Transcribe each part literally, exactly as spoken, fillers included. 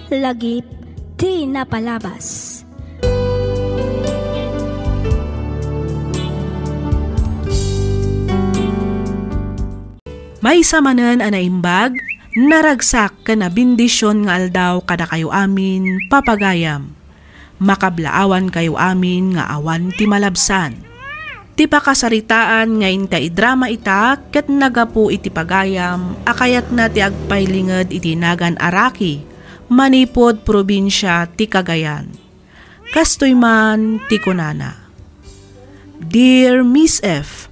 Lagip ti napalabas. Maysa manen a naimbag, naragsak ken a bendision nga aldaw kadakayo amin, papagayam. Makablaawankayo amin nga awan ti malabsan. Ti pakasaritaan nga inka idrama ita ket nagapu iti pagayam a kayatna ti agpailinged iti nagan a Rocky manipud probinsia ti Cagayan. Kastoy man ti kunana, "Dear Miss F,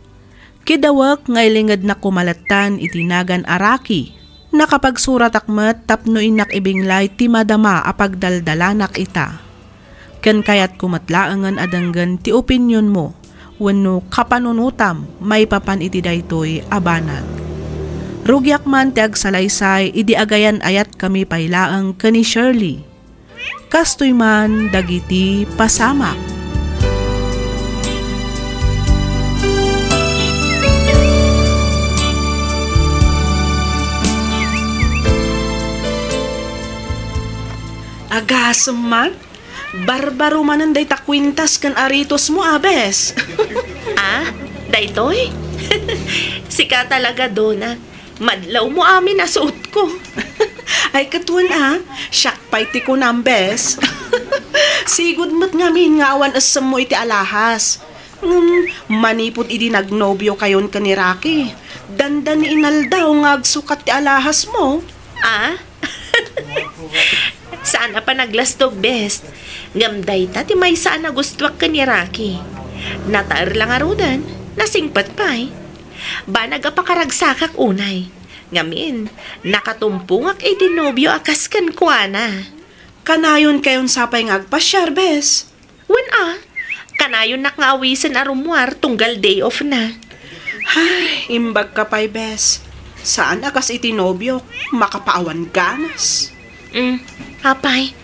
kidawek nga ilingednak koma lattan iti nagan a Rocky. Nakapagsuratak met tapno innak ibinglay ti madama a pagdaldalanak ita. Ken kayatko met laengen a denggen ti opinionmo wenno kapanunotam maipapan iti daytoy a banag. Rugiak man ti agsalaysay idi agayan-ayatkami pay laeng ken ni Shirley. Kastoy man dagiti pasamak." Agasem man, barbaro manen dayta kuentas ken aritosmo, a, bes. Ah, daytoy? Sika talaga, Dona. Madlawmo amin a suotko. Ay, ket wen a, siak pay ti kunam, bes. Sigud met ngamin nga awan essemmo iti alahas. Ngem manipud idi nagnobiokayon ken ni Rocky, dandani inaldaw nga agsukat ti alahasmo. Ah? Saan a panaglastog, bes. Ngem dayta ti maysa a nagustuak ken ni Rocky. Nataer la ngaruden, nasingpet pay. Banag a pakaragsakak unay. Ngamin, nakatumpongak iti nobio a kas kenkuana. Kanayonkayon sapay nga agpasiar, bes. Wen a, kanayonnak nga awisen a rummuar tunggal day off na. Ay, imbagka pay, bes. Saan a kas iti nobiok, makapaawan ganas. Mm, apay,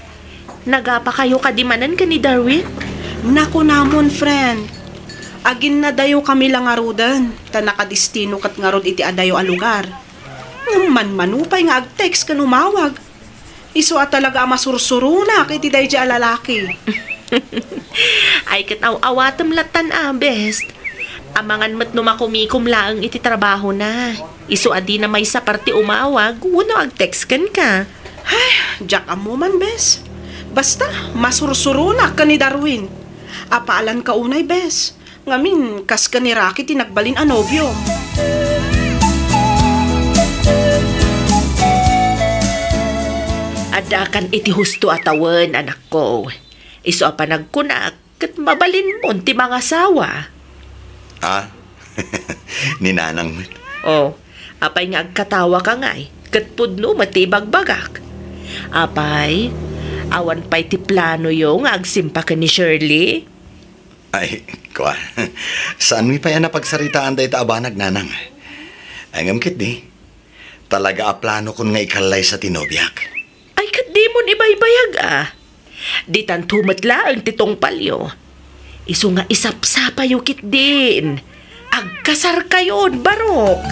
nagapakayo kadi manen ken ni Darwin? Nakunamon, friend. Aginnadayokami la ngaruden, ta nakadestino ket ngarud iti adayo a lugar. Ngem manmano pay nga ag-text ken umawag. Isu a talaga a masursuronak iti daydiay a lalaki. Ay, ket aw-awatem lattan a, bes. Amangan met no makumikom laeng iti trabahona. Isu a dina maysa parte umawag wenno ag-text kenka. Ay, diak ammo man, bes. Basta, masursuronak ken ni Darwin. Apaalanka unay, bes. Ngamin, kas ken ni Rocky ti nagbalin a nobio. Addakan iti husto a tawen, anakko. Isu a panagkunak, ket mabalinmon ti mangasawa. Ah? Ni nanang met. Oh, apay nga agkatawa ka ngay, ket pudno met ti ibagbagak. Apay, awan pay ti planoyo nga agsimpa ken ni Shirley? Ay, kua, saanmi pay a napagsaritaan dayta a banag, nanang. Ay, ngem ketdi, talaga a planokon nga ikallaysa ti nobiak. Ay, ket dimon ibaybayag a. Ditanto met laeng ti tungpalyo. Isu nga isapsapayo ketdin. Agkasarkayon, barok.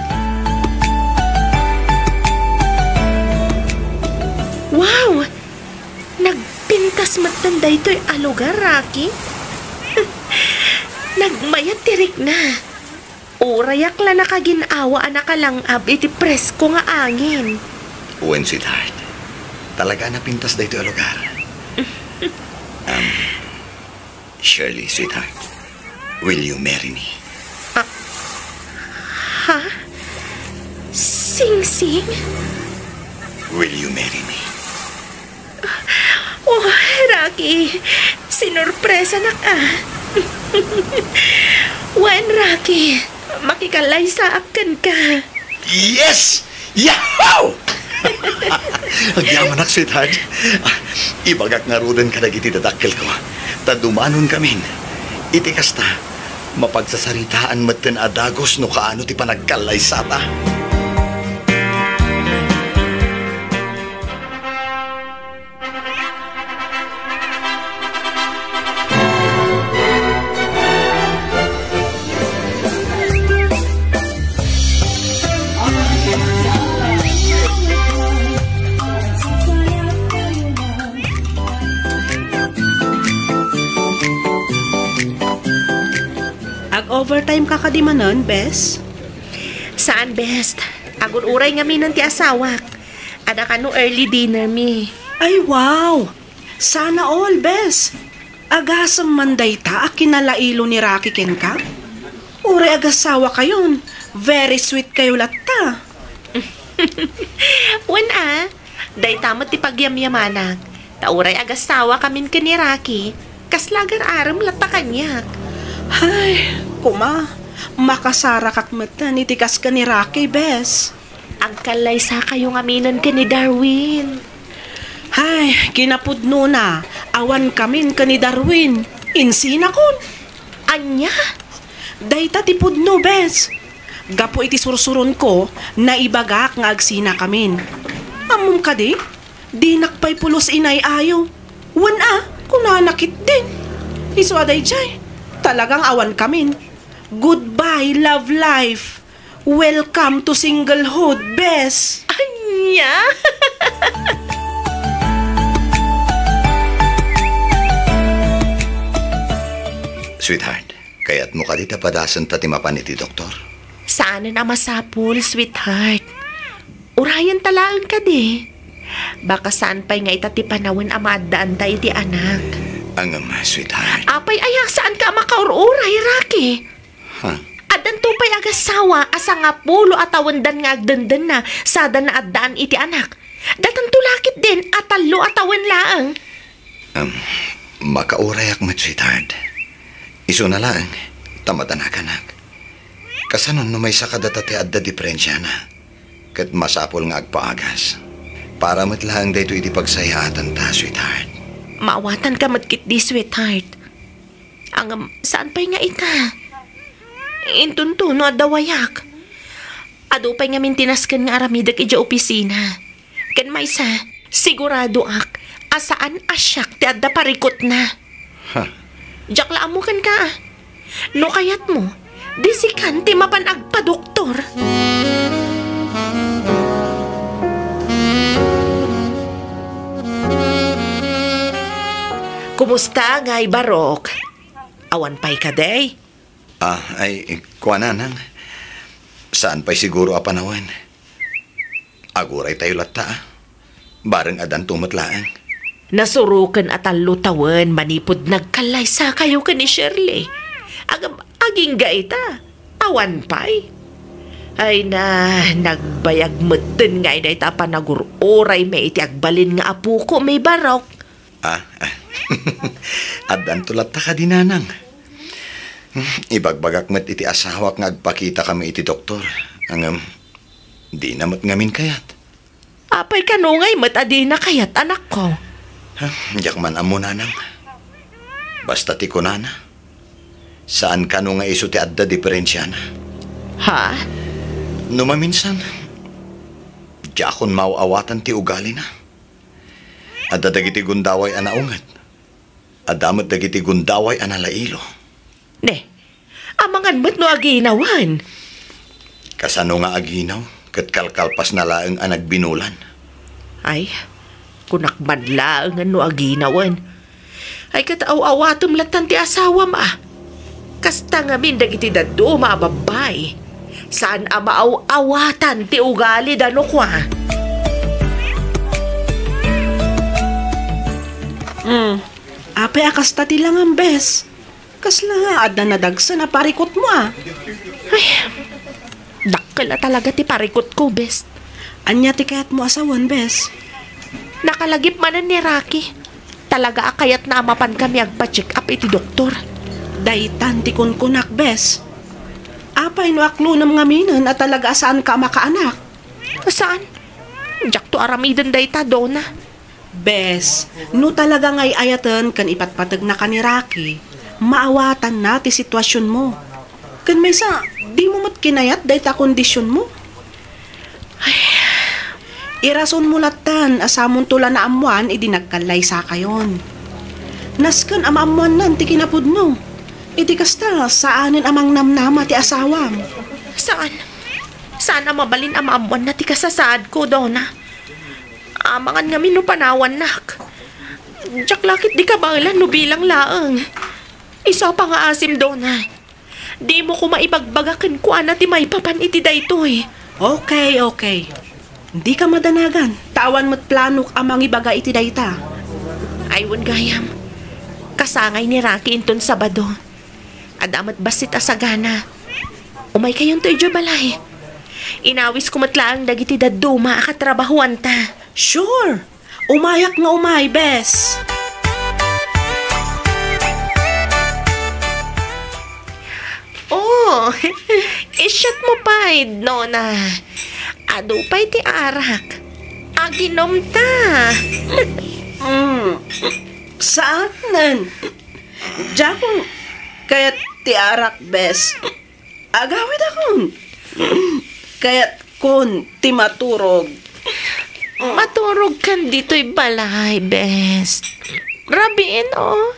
Wow! Nagpintas metten daytoy a lugar, Rocky. Nagmayat ti rikna. Urayak la nakagin-awa a nakalang-ab iti presko nga angin. Wen, sweetheart. Talaga a napintas daytoy a lugar. Um, Shirley, sweetheart, will you marry me? Ah, ha? Singsing? Will you marry me? Oh, Rocky, sinurpresanak a. Wen, Rocky, makikallaysaak kenka. Yes! Yahoo! Agyamanak, sweetheart. Ah, ibagak ngaruden kadagiti dadakkelko ta dumanonkamin. Iti kasta, mapagsasaritaan metten a dagus no kaano ti panagkallaysata. Overtime ka kadi manen, bes? Saan, bes. Agur-uray ngaminen ti asawak. Adda kano early dinner mi. Ay, wow! Sana all, bes. Agasem man dayta a kinalailo ni Rocky kenka? Uray agasawa kayon, very sweet kayo latta. Wen a, dayta met ti pagyamyamanak. Ta uray agasawa kamin ken ni Rocky, kasla agar-arem latta kaniak. Ay, kuma, makasarakak metten iti kas ken ni Rocky, bes. Agkallaysa kayo ngaminen ken ni Darwin. Ay, kinapudnona, awan kamin ken ni Darwin. Insinakon. Ania? Dayta ti pudno, bes. Gapu iti sursuronko, naibagak nga agsina kamin. Ammom kadi? Dinak pay pulos inay-ayo. Wen a, kunana ketdin. Isu a daydiay, talagang awan kamin. Goodbye, love life. Welcome to singlehood, bes. Ania? Sweetheart, kayatmo kadi ta padasenta ti mapan iti doktor? Saanen a masapul, sweetheart. Urayenta laeng kadi. Baka saan pay nga ita ti panawen a maaddaanta iti anak. Ngem, sweetheart. Apay aya, saanka a makaur-uray, Rocky? Ha? Addanto pay agasawa a sangapulo a tawendan nga agdendenna sada naaddaan iti anak. Datanto la ketdin a tallo a tawen laeng. Em, makaurayak met, sweetheart. Isuna laeng, ta madanaganak. Kasano no maysa kadata ti adda diperensiana? Ket masapul nga agpaagas. Para met laeng daytoy iti pagsayaatanta, sweetheart. Maawatanka met ketdi, sweetheart. Ngem, saan pay nga ita? Intonto no adda wayak. Adu pay ngamin ti nasken nga aramidek idiay opisina. Ken maysa, siguradoak a saan a siak ti adda parikutna. Ha? Diak la ammo kenka. No kayatmo, disikan ti mapan agpadoktor. Kumusta, ngay Barok? Awan pay kadi? Ah, ay, kuana, nang. Saan pay siguro a panawen? Aguray tayo latta, ah. Bareng addanto met laeng. Nasuroken a tallo tawen manipud nagkallaysa kayo ken ni Shirley. Agam-, agingga ita. Awan pay. Ay na, nagbayag metten nga ida ita a panagur-uray mi iti agbalin nga apoko, mi Barok. Ah, ah. Addanto latta kadi, nanang. Ibagbagak met iti asawak nga agpakita kami iti doktor. Ngem, dina met ngamin kayat. Apay kano ngay met a dina kayat, anakko? Ha, diak man ammo, nanang. Basta ti kunana, saan kano nga isu ti adda diperensiana. Ha? No maminsan, diakon maaw-awatan ti ugalina. Adda dagiti gundaway a naunget. Adda met dagiti gundaway a nalailo. Ne, amangan met no aginawen. Kasano nga aginaw? Ket kalkalpasna laeng a nagbinulan. Ay, kunak man laeng no aginawen. Ay, ket aw-awatem lattan ti asawam, a. Kasta ngamin dagiti dadduma a babbai. Saan a maaw-awatan ti ugalida no kua. Hmm. Apay a kasta ti langam, bes? Kasla adda nadagsen a parikutmo, a? Ay, dakkel a talaga ti parikutko, bes. Ania ti kayatmo a sawen, bes? Nakalagip manen ni Rocky. Talaga a kayatna a mapankami agpa-check up iti doktor. Daytan ti kunkunak, bes. Apay no aklonem ngaminen a talaga a saanka a makaanak? Saan? Diakto aramiden dayta, Dona. Bes, no talaga nga ay-ayaten ken ipatpategna ka ni Rocky, maawatanna ti situasionmo. Ken maysa, dimo met kinayat dayta kondisionmo. Ay, irasonmo lattan a samonto la naammoan idi nagkallaysakayon. Nasken a maammoannan ti kinapudno. Iti kasta, saanen a mangnamnama ti asawam. Saan? Saan a mabalin a maammoanna ti kasasaadko, Dona? Amangan ngamin no panawannak. Diak la ketdi kabaelan no bilang laeng. Isu a pangaasim, Dona. Dimo koma ibagbaga kenkuana ti maipapan iti daytoy. Okay, okay. Dika madanagan, ta awan met planok a mangibaga iti dayta. Ay, wen gayam. Kasangay ni Rocky inton Sabado. Adda met bassit a sagana. Umaykayonto idiay balay. Inawisko met laeng dagiti dadduma a katrabahuanta. Sure! Umayak nga umay, bes. Oh, i-shot mo pay, Dona. Adu pay ti arak. Aginomta. Mm. Saanen. Diakon kayat ti arak, bes. Agawidakon. Kayatkon ti maturog. Maturogkan ditoy balay, bes. Rabiin, oh.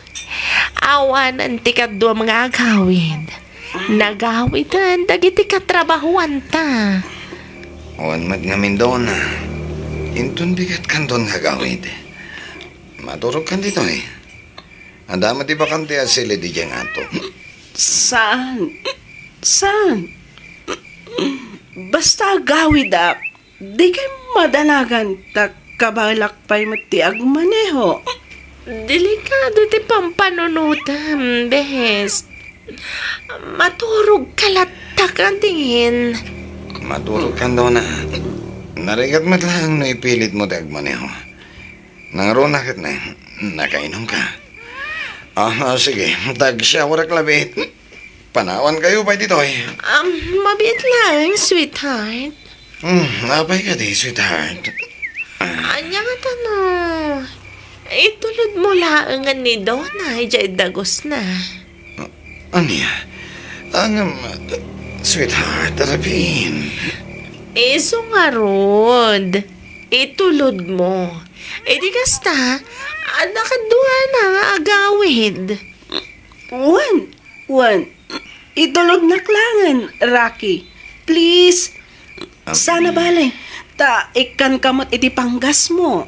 Awanen ti kaduam nga agawid. Nagawiden dagiti katrabahuanta. Awan met ngamin, Dona. Inton bigatkanton nga agawid. Maturogkan ditoy. Adda met ti bakante a silid idiay ngato. Saan? Saan? Basta agawidak, dikay madanagan ta kabaelak pay met ti agmaneho. Delikado ti pampanunotem, bes. Maturogka latta kadin. Maturogkan, Dona. Narigat met laeng no ipilitmo ti agmaneho. Nangruna ket na, nakainumka. Ah, ah, sige, tag-showerek labiit. Panawankayo pay ditoy. Um, mabiit laeng, sweetheart. Hmm, apay kadi, sweetheart? Ah. Ania ngata no itulodmo laeng ni Dona idiay dagusna? Ah, ania? Ngem, sweetheart, rabiin. Isu ngarud, itulodmo. Idi kasta, adda kaduana nga agawid. Wen, wen. Itulodnak laengen, Rocky. Please. Abi. Sana bale, ta ikkanka met iti panggasmo.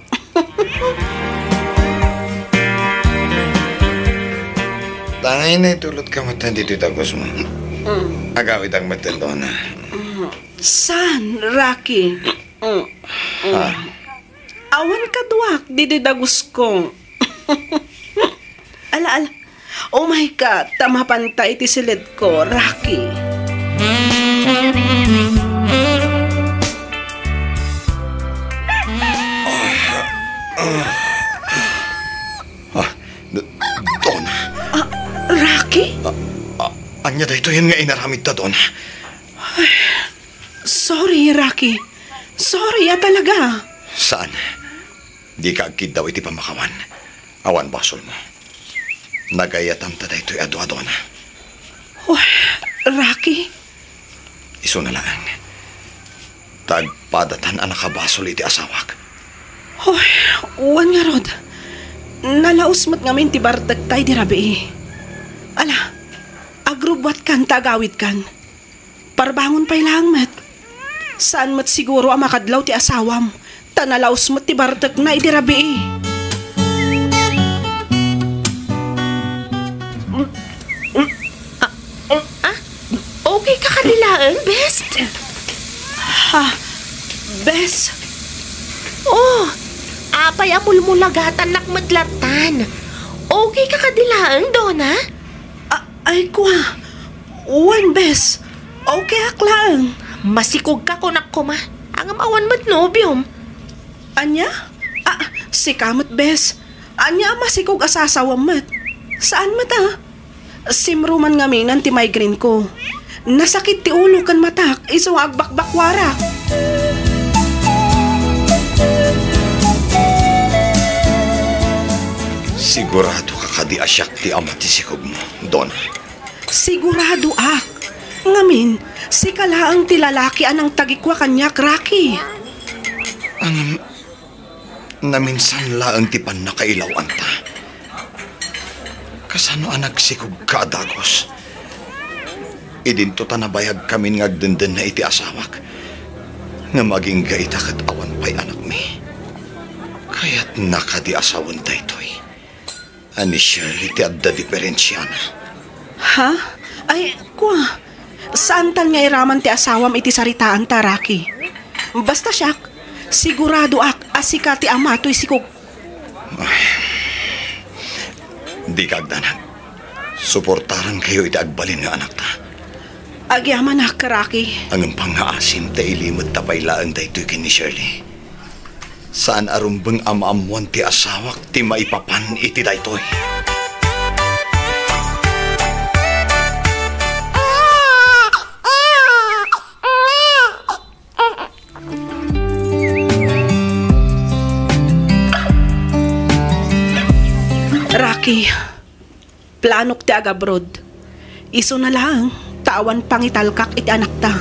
Tangay na itulodka met ditoy dagusmo. Mm. Agawidak met, Dona. Mm. Saan, Rocky? Mm. Ha? Awan kaduak ditoy dagusko. Ala, ala. Umayka, ta mapanta iti silidko, Rocky. Ah, d-, Dona. Ah, Rocky? Ah, ah, ania daytoyen nga inaramidta, Dona? Ay, sorry, Rocky. Sorry a talaga. Saan? Dika agkiddaw iti pammakawan. Awan basolmo. Nagayatanta daytoy a dua, Dona. Uy, Rocky. Isuna laeng. Ta agpadatan a nakabasol iti asawak. Uy, wen ngarud. Nalaus met ngamin ti bartekta idi rabii. Ala, agrubbuatkan ta agawidkan. Parbangon pay laeng met. Saan met siguro a makadlaw ti asawam, ta nalaus met ti bartekna idi rabii. Ah, ah, okay ka kadi laeng, bes? Ha? Bes? Oh, apay a mulmulagatannak met lattan. Okay ka kadi laeng, Dona? A-, ay, kua. Wen, bes. Okay ak laeng. Masikog ka, kunak koma. Ngem awan met nobiom. Ania? Ah, sika met, bes. Ania a masikog a sasawem met? Saan met, ah? Simruman ngamin ti migraine ko. Nasakit ti ulo ken matak, isu nga agbakbakwarak. Sigurado ka kadi a siak ti ama ti sikogmo, Dona? Siguradoak. Ngamin, sika laeng ti lalaki a nangtagikua kaniak, Rocky. Ngem, naminsan laeng ti pannakailawanta. Kasano a nagsikogka a dagus? Idinto ta nabayagkamin nga agdendenna iti asawak, ngem agingga ita ket awan pay anakmi. Kayatna kadi a sawen daytoy? A ni Shirley ti adda diperensiana. Ha? Ay, kua, saantan nga iraman ti asawam iti saritaanta, Rocky. Basta siak, siguradoak a sika ti ama toy sikog. Ay, dika agdanag. Suportarankayo iti agbalin nga anakta. Agyamanak, Rocky. Ngem pangngaasim ta ilimedta pay laeng daytoy ken ni Shirley. Saan a rumbeng a maammoan ti asawak ti maipapan iti daytoy. Rocky, planok ti agabroad. Isuna laeng ta awan pangitalkak iti anakta.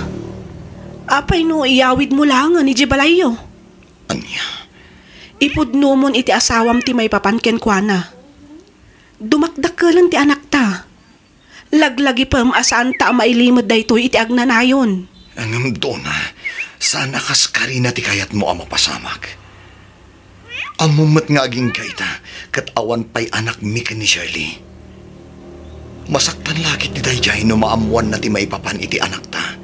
Apay no iyawidmo laengen idiay balayyo? Ania? Ipudnomon iti asawam ti maipapan kenkuana. Dumakdakkelen ti anakta. Laglagipem a saanta a mailimed daytoy iti agnanayon. Ngem, Dona, saan a kas karina ti kayatmo a mapasamak. Ammom met nga agingga ita, ket awan pay anakmi ken ni Shirley. Masaktan la ketdi daydiay no maammoanna ti maipapan iti anakta.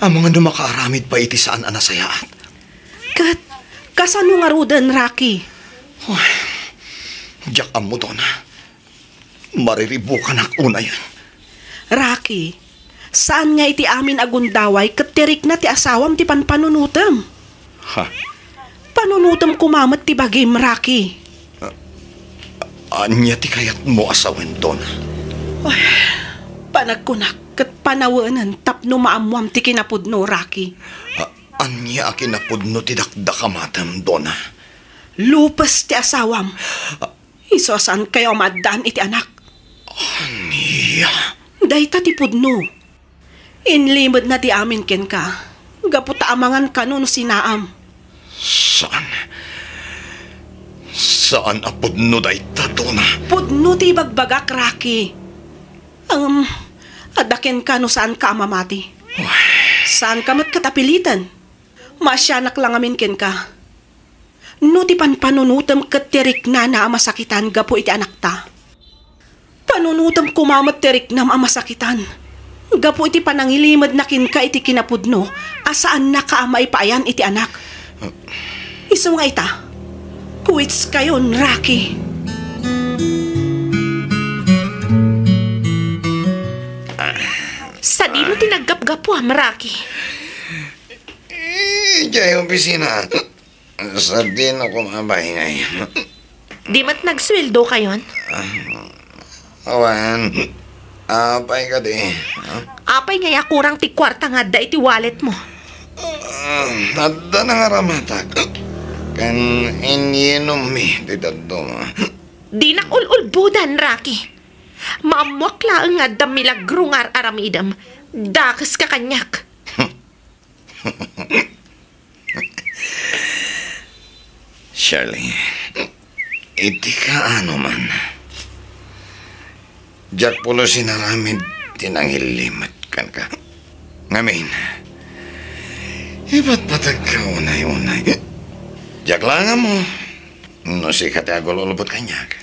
Amangan no makaaramid pay iti saan a nasayaat. Ket kasano ngaruden, Rocky? Uy, diak ammo, Dona. Mariribukanak unayen. Rocky, saan nga iti amin a gundaway ket ti rikna ti asawam ti panpanunotem? Ha? Panunotem koma met ti bagim, Rocky. Ania ti kayatmo a sawen, Dona? Ay, panagkunak ket panawenen tapno maammoam ti kinapudno, Rocky. A-, ania a kinapudno ti dakdakamatem, Dona? Lupes ti asawam. A- Isu a saankayo a maaddaan iti anak. Ania? Dayta ti pudno. Inlimedna ti amin kenka, gapu ta amangan kano no sinaam. Saan? Saan a pudno dayta, Dona? Pudno ti ibagbagak, Rocky. Ngem, adda kenka no saanka a mamati. Uy. Saanka met ket a piliten. Maasianak la ngamin kenka. No ti panpanunotem ket ti riknana a masakitan gapu iti anakta, panunotem koma met ti riknam a masakitan gapu iti panangilimedna kenka iti kinapudno a saannaka a maipaayan iti anak. Isu nga ita, quits kayon, Rocky. Sadino ti naggapgapuam, Rocky? Idiay opisina. Sadino koma a baingay? Di met nagsueldo kayon? Awan. Apay kadi? Apay ngay a kurang ti kuarta nga adda iti wallet mo? Ah, adda na nga ramatak. Ken inyinommi ti dadduma. Dinak ul-ulbodan, Rocky. Maammoak laeng nga adda milagro nga ar-aramidem. Dakeska kaniak. Shirley, iti kaano man, diak pulos inaramid ti nangilimed kenka. Ngamin, ipatpatagka unay-unay. Diak laeng ammo no sika ti agul-ulbod kaniak.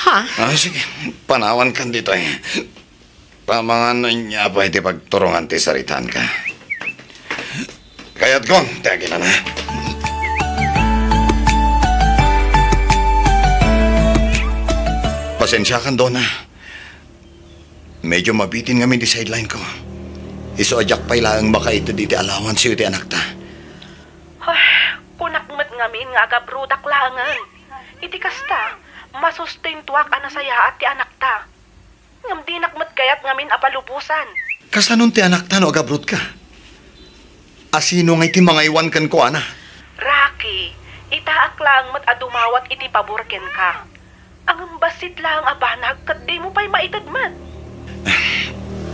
Ha? Ah, sige, panawankan ditoy. Pamangan no ania pay ti pagturongan ti saritaanka. Kayatko ti aginana. Pasensiakan, Dona. Medyo mabitin ngamin ti sideline ko. Isu a diak pay laeng makaited iti allowance iti anakta. Ay, kunak met ngamin nga agabroadak laengen. Iti kasta, masustentoak a nasayaat ti anakta. Ngem dinak met kayat ngamin a palubosan. Kasanon ti anakta no agabroadka? Asino ngay ti mangaywan kenkuana? Rocky, itaak laeng met a dumawat iti pabor kenka. Ngem bassit laeng a banag ket dimo pay maited met.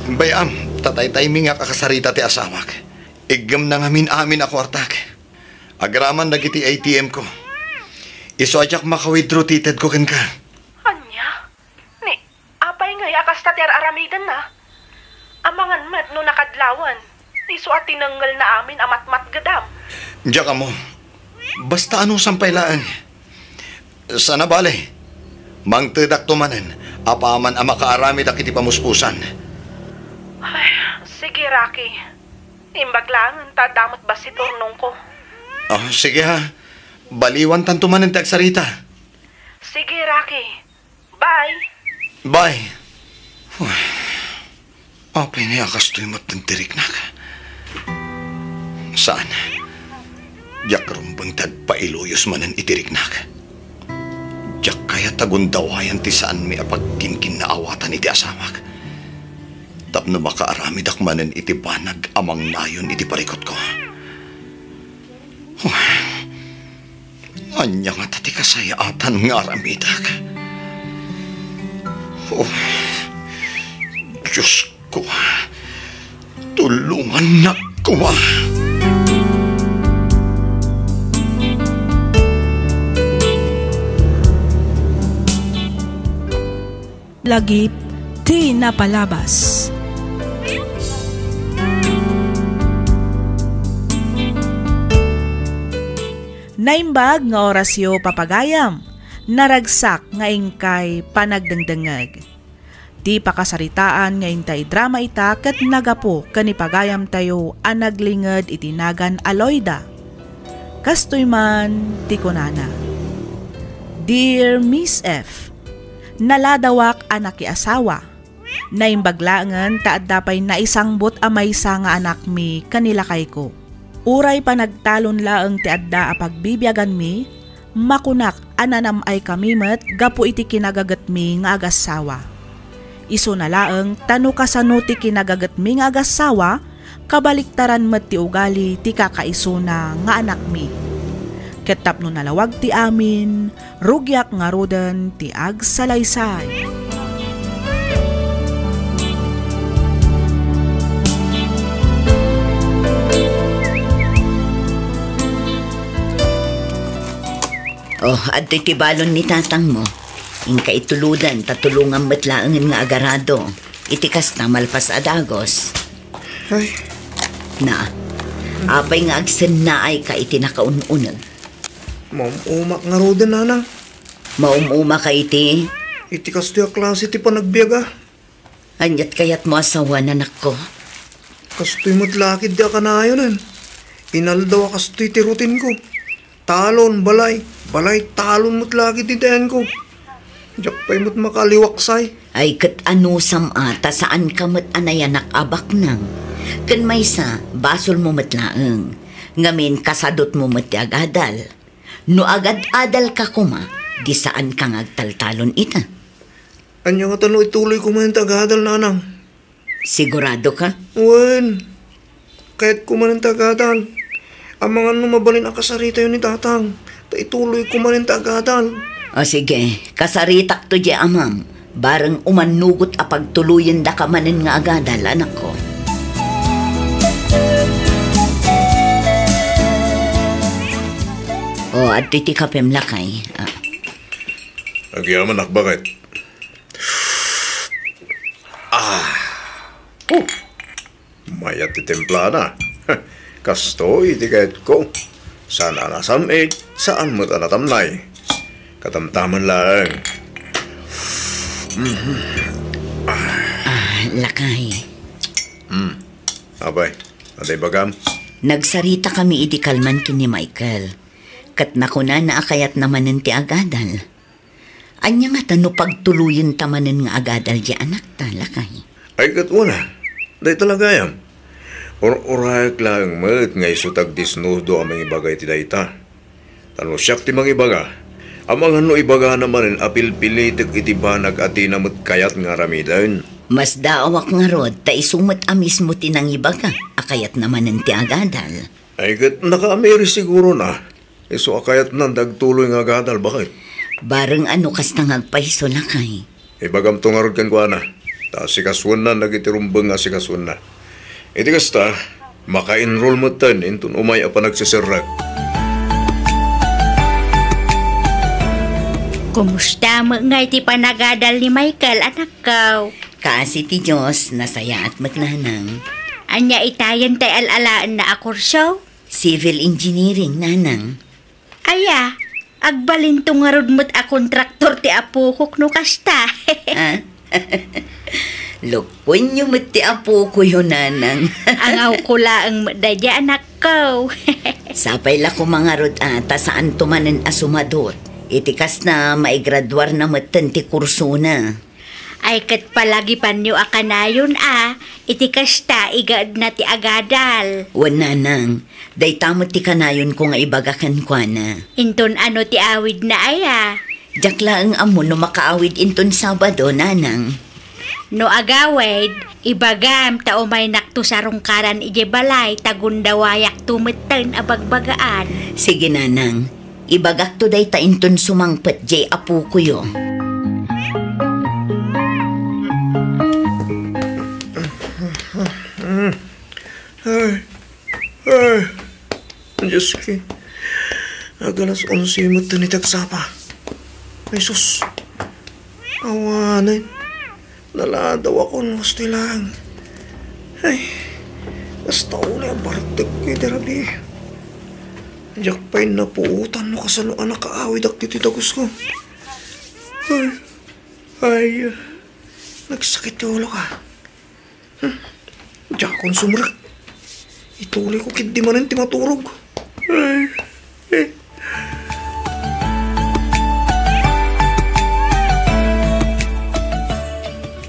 Bay-am, ta taytaymingak a kasarita ti asawak. Iggemna ngamin amin a kuartak. Agraman dagiti A T M ko. Isu a diak maka-withdraw ti itedko kenka. Ania? Ni, apay ngay a kasta ti ar-aramidenna? Amangan met no nakadlawan, isu a tinengngelna amin a matmatgedam. Diak ammo. Basta anusam pay laeng. Sana bale, mangtedakto manen, apaman a makaaramidak iti pamuspusan. Ay, sige, Rocky. Imbag laengen ta adda met bassit urnongko. Oh, sige ha. Baliwantanto manen ti agsarita. Sige, Rocky. Bye. Bye. Uy. Apay nga kastoy met ti riknak? Saan. Diak rumbeng ti agpailuyos manen iti riknak. Diak kayat a gundawayan ti saanmi a pagkinkinnaawatan iti asawak. Tapno makaaramidak manen iti banag a mangnayon iti parikutko. Ania ngata ti kasayaatan nga aramidak? Oh, Diosko, tulongannak koma. Lagip ti napalabas. Naimbag nga orasyo, papagayam. Naragsak nga inkay panagdengdengngeg. Ti pakasaritaan nga intay drama ita ket nagapu ken ni pagayamtayo a naglinged iti nagan a Loida. Kastoy man ti kunana, Dear Miss F, naladawak a nakiasawa. Naimbag laengen ta adda pay naisangbut a maysa nga anakmi ken ni lakayko. Uray panagtalon laeng ti adda a pagbibiaganmi, makunak a nanam-ay kami met gapu iti kinagagetmi nga agassawa. Isuna laeng ta no kasano ti kinagagetmi nga agassawa, kabaliktaran met ti ugali ti kakaisuna nga anakmi. Ket tapno nalawag ti amin, rugiak ngaruden ti agsalaysay. Oh, adtoy ti balon ni tatangmo. Inka ituloden ta tulongam met laengen nga agarado. Iti kasta, malpas a dagus. Ay. Na, apay nga agsennaayka iti nakaun-uneg? Maum-umak ngaruden, nanang. Maum-umaka iti? Iti kastoy a klase ti panagbiag a. Aniat kayatmo a sawen, anakko? Kastoy met la ketdi a kanayonen. Inaldaw a kastoy ti rutinko. Talon, balay, balay, talon met la ketdi ti ayanko. Diak pay met makaliwaksay. Ay, ket anusam a, ta saanka met a nayanak a baknang. Ken maysa, basolmo met laeng. Ngamin, kasadutmo met ti agadal. No agad-adalka koma, di saanka nga agtaltalon ita. Ania ngata no ituloyko manen ti agadal, nanang? Siguradoka? Wen. Kayatko manen ti agadal. Amangan no mabalin a kasaritayo ni tatang, ta ituloyko manen ti agadal. O sige, kasaritakto diay amam. Bareng umannugot a pagtuloyendaka manen nga agadal, anakko. O, adtoy ti kapem, lakay. Ah. Agyamanak, baket. Ah. Oh. Mayat ti timplana. Kastoy ti kayatko. Saan a nasam-it, saan met a natamnay. Katamtaman laeng. Mhm. Ah, lakay. Hmm. Apay, ania ibagam? Nagsaritakami idi kalman ken ni Michael. Ket nakunana a kayatna manen ti agadal. Ania ngata no pagtuloyenta manen nga agadal diay anakta, lakay? Ay, ket wen a. Dayta la gayam. Ur-urayak laeng met nga isu ti agdisnudo a mangibaga iti dayta. Ta no siak ti mangibaga, amangan no ibagana manen a pilpilitek iti banag a dina met kayat nga aramiden. Masdaawak ngarud ta isu met a mismo ti nangibaga a kayatna manen ti agadal. Ay, ket nakaamiri sigurona. Isu a kayatnan ti agtuloy nga agadal, baket. Bareng a no kasta nga agpaiso, lakay. Ibagamto ngarud kenkuana, ta asikasuenna dagiti rumbeng nga asikasuenna. Iti kasta, maka-enroll metten inton umay a panagseserrek. Kumusta met ngay ti panagadal ni Michael, anakko? Kaasi ti Dios, nasayaat met, nanang. Ania itayen ti al-alaenna a kurso? Civil engineering, nanang. Aya, Agbalinto ngarud met a kontraktor ti apokok no kasta. Ah? Lukkuenyo met ti apokoyo, nanang. Angawko laeng met daydiay, anakko. Sapay la koma ngarud a ta saanto manen a sumadot. Iti kasta, maigraduarna metten ti kursona. Ay, ket palagipanyo a kanayon a, iti kasta, igaedna ti agadal. Wen, nanang, dayta met ti kanayonko nga ibaga kenkuana. Inton ano ti awidna aya? Diak laeng ammo no makaawid inton Sabado, nanang. No agawid, ibagam ta umaynakto sarungkaran idiay balay ta gundawayakto metten a bagbagaan. Sige, nanang. Ibagakto dayta inton sumangpet diay apokoyo. Ay, ay, Diosko. Ag-alas onse met ti agsapa. Ay, sus. Awanen. Naladawakon, kastoy laeng. Ay, kasta unay a bartekko iti rabii. Diak pay napuotan no kasano a nakaawidak ditoy dagusko. Ay, ay, nagsakit ti ulok. Hmm, diakon sumrek. Ituloyko ketdi manen ti maturog. Ay, eh.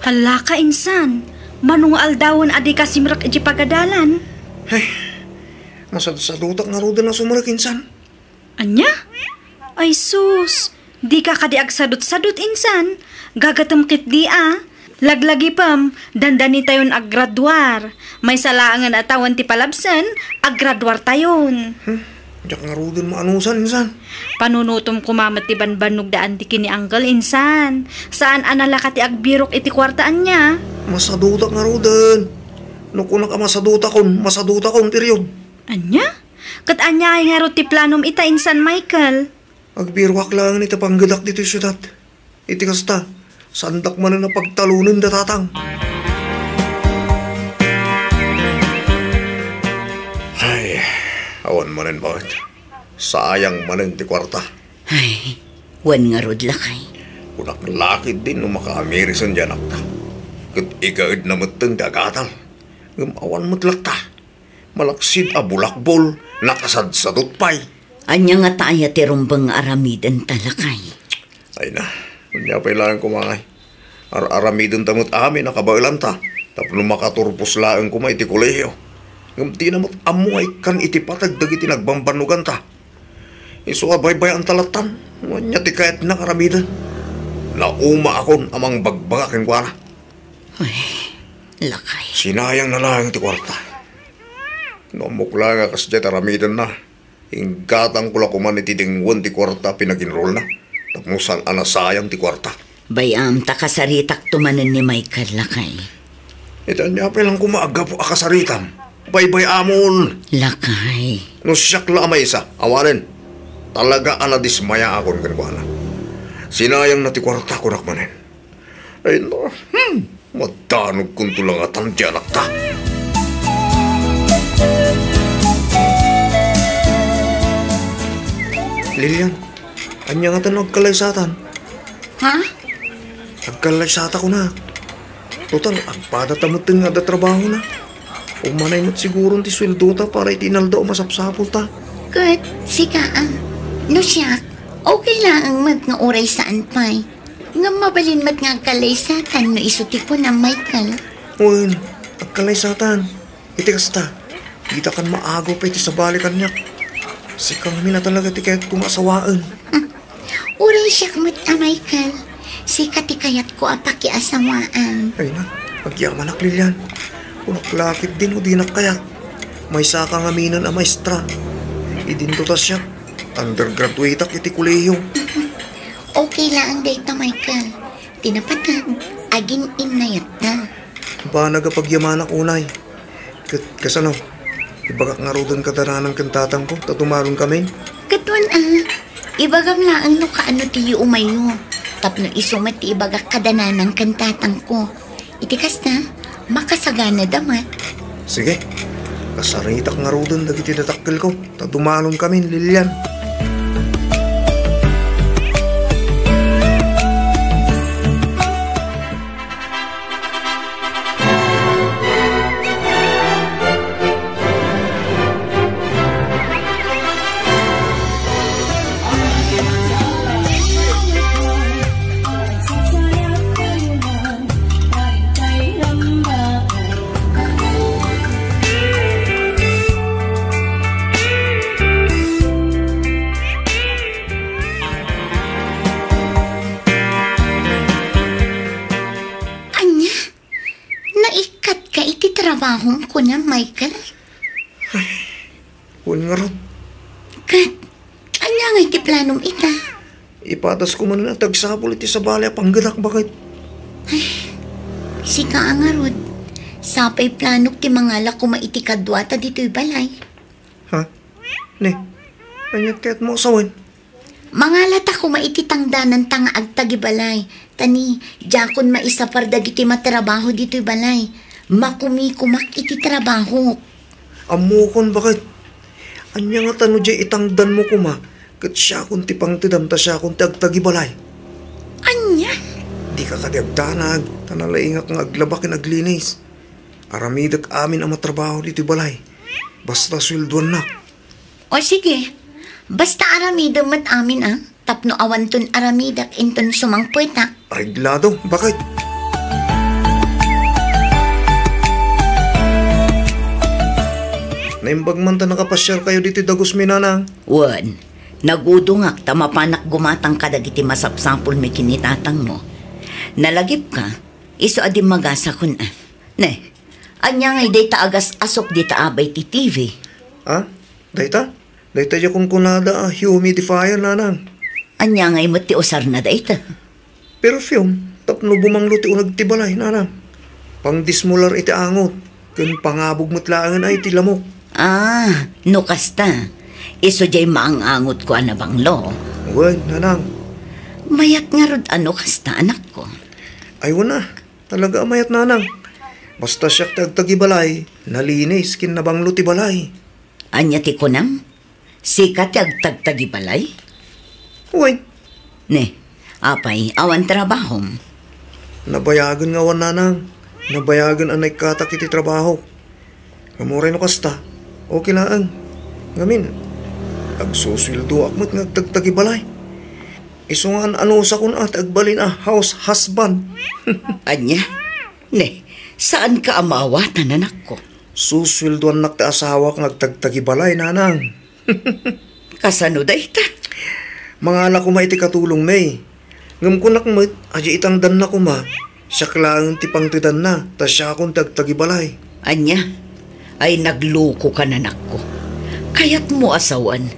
Hala ka, insan. Mano nga aldawen a dika simrek iti pagadalan? Ay, masadsadutak ngaruden a sumrek, insan. Ania? Ay sus, dika kadi agsadutsadut, insan. Gagatem ketdi a. Laglagipem, dandanitayon aggraduar. Maysa laengen a tawen ti palabsen, aggraduartayon. Hmm, diak ngaruden maanusan, insan. Panunotem koma met ti banbannog da Auntie ken ni Uncle, insan. Saan a nalaka ti agbirok iti kuarta, ania? Masadutak ngaruden. No kunak a masadutakon, masadutakon, period. Ania? Ket aniay ngarud ti planom ita, insan Michael? Agbiroak laeng iti panggedak ditoy siudad. Iti kasta, saandak manen a pagtalonen da tatang. Ay, awan manen met. Sayang manen ti kuarta. Ay, wen ngarud, lakay. Kunak la ketdin no makaamirisen ti anakta. Ket igaedna metten ti agadal. Ngem awan met latta. Malaksid a bulakbol, nakasadsadot pay. Ania ngata aya ti rumbeng nga aramidenta, lakay? Ay na, ania pay laeng koma ngay. Ar-aramidenta met amin a kabaelanta tapno makaturpos laeng koma iti kolehio. Ngem dina met ammo nga ikkan iti pateg dagiti nagbambannoganta. Isu a baybayaanta lattan, no ania ti kayatna nga aramiden. Naumaakon a mangbagbaga kenkuana. Ay, lakay. Sinayangna laeng ti kuarta. No ammok laeng a kasdiay ti aramidenna, inggatangko la koman iti denggen ti kuarta a pinaginrulna, tapno saan a nasayang ti kuarta. Bay-am ta kasaritakto manen ni Michael, lakay. Iti ania pay laeng koma a gapu a kasaritam? Baybay-amon! Lakay. No siak la a maysa, awanen. Talaga a nadismayaakon kenkuana. Sinayangna ti kuarta, kunak manen. Ay, no. Hmm. Madanogkonto la ngatan ti anakta. Lilian, ania ngatan no agkallaysatan? Ha? Agkallaysata kuna. Total, agpadata metten nga adda trabahona. Umanay met siguron ti sueldota para iti inaldaw a masapsapulta. Ket sika, a, no siak, okay laeng met nga uray saan pay. Ngem mabalin met nga agkallaysatan no isu ti kunam, Michael. Wen, agkallaysatan. Iti kasta, ditakan maagaw pay ti sabali kaniak. Sika ngamin a talaga ti kayatko nga asawaen. Uray siak met a, Michael. Sika ti kayatko a pakiasawaan. Ay na, agyamanak, Lilian. Kunak la ketdin no dinak kayat. Maysaka ngaminen a maestra. Idinto ta siak, undergraduateak iti kolehiyo. Okay laeng dayta, Michael. Ti napateg, agin-innayatta. Banag a pagyamanak unay. Ket kasano? Ibagak ngaruden kada nanang ken tatangko ta dumalonkamin? Ket wen a, ibagam laeng no kaano ti yuumayyo. Tapno isu met ti ibagak kada nanang ken tatangko. Iti kasta, makasaganada met. Sige. Kasaritak ngaruden dagiti dadakkelko ta dumalonkamin, Lilian. trabahom, kunam, Michael? Wen ngarud. Ket, ania ngay ti planom ita? Ipatasko manen a ti agsapul iti sabali a panggetak, baket. Sika a ngarud, sapay planok ti mangala koma iti kaduata ditoy balay. Ha? Ne, aniat kayatmo a sawen? Mangalata koma iti tangdananta nga agtagibalay, ta ni, diakon maisapar dagiti matrabaho ditoy balay. Makumikomak iti trabahok. Ammokon, baket. Ania ngata no diay itangdanmo koma, ket siakon ti pangtedam ta siakon ti agtagibalay? Ania? Dika kadi agdanag, ta nalaingak nga aglaba ken aglinis. Aramidek amin a matrabaho ditoy balay. Basta sueldoannak. O sige, basta aramidem met amin a, tapno awanton aramidek inton sumangpetak. Reglado, baket. Naimbag man ta nakapasiarkayo ditoy dagusmi, nanang. Wen, nagudongak ta mapanak gumatang kadagiti masapsapulmi ken ni tatangmo. Nalagipka, isu a dimmagasakon a. Ne, ania ngay dayta agas-asok dita abay ti T V? Ha? Dayta? Dayta diay kunkunada a humidifier, nanang. Ania ngay met ti usarna dayta? Perfume, tapno bumanglo ti uneg ti balay, nanang. Pangdismular iti angot, ken pangabog met laengen a iti lamok. Ah, no kasta, isu diay maang-angotko a nabanglo. Wen, nanang. Mayat ngarud a no kasta, anakko. Ay, wen a. Talaga a mayat, nanang. Basta siak ti agtagibalay, nalinis ken nabanglo ti balay. Ania ti kunam? Sika ti agtagtagibalay? Wen. Ne, apay, awan trabahom? Nabayagen nga awan, nanang. Nabayagen a naikkatak iti trabahok. Ngem uray no kasta, okay laeng. Ngamin, agsusueldoak met nga agtagtagibalay. Isu nga an-anusakon a ti agbalin a house husband. Ania? Ne, saanka a maawatan, anakko? Susueldoannak ti asawak nga agtagtagibalay, nanang. Kasano dayta? Mangala koma iti katulongmi. Ngem kunak met, adi itangdanna koma, siak laeng ti pangtedanna, ta siakon ti agtagibalay. Ania? Ay, naglukoka, anakko. Kayatmo a sawen,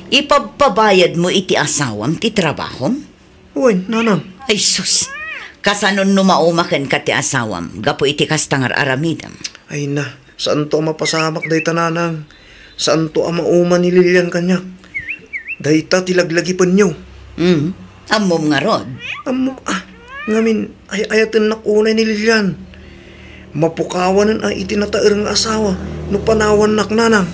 ipabpabayadmo iti asawam ti trabahom? Wen, nanang. Ay sus! Kasanon no mauma kenka ti asawam gapu iti kasta nga ar-aramidem? Ay na, saanto a mapasamak dayta, nanang. Saanto a mauma ni Lilian kaniak. Dayta ti laglagipenyo. Hmm, ammom ngarud? Ammok a. Ngamin, ay-ayatennak unay ni Lilian. Mapukawanen a iti nataer nga asawa no panawannak, nanang.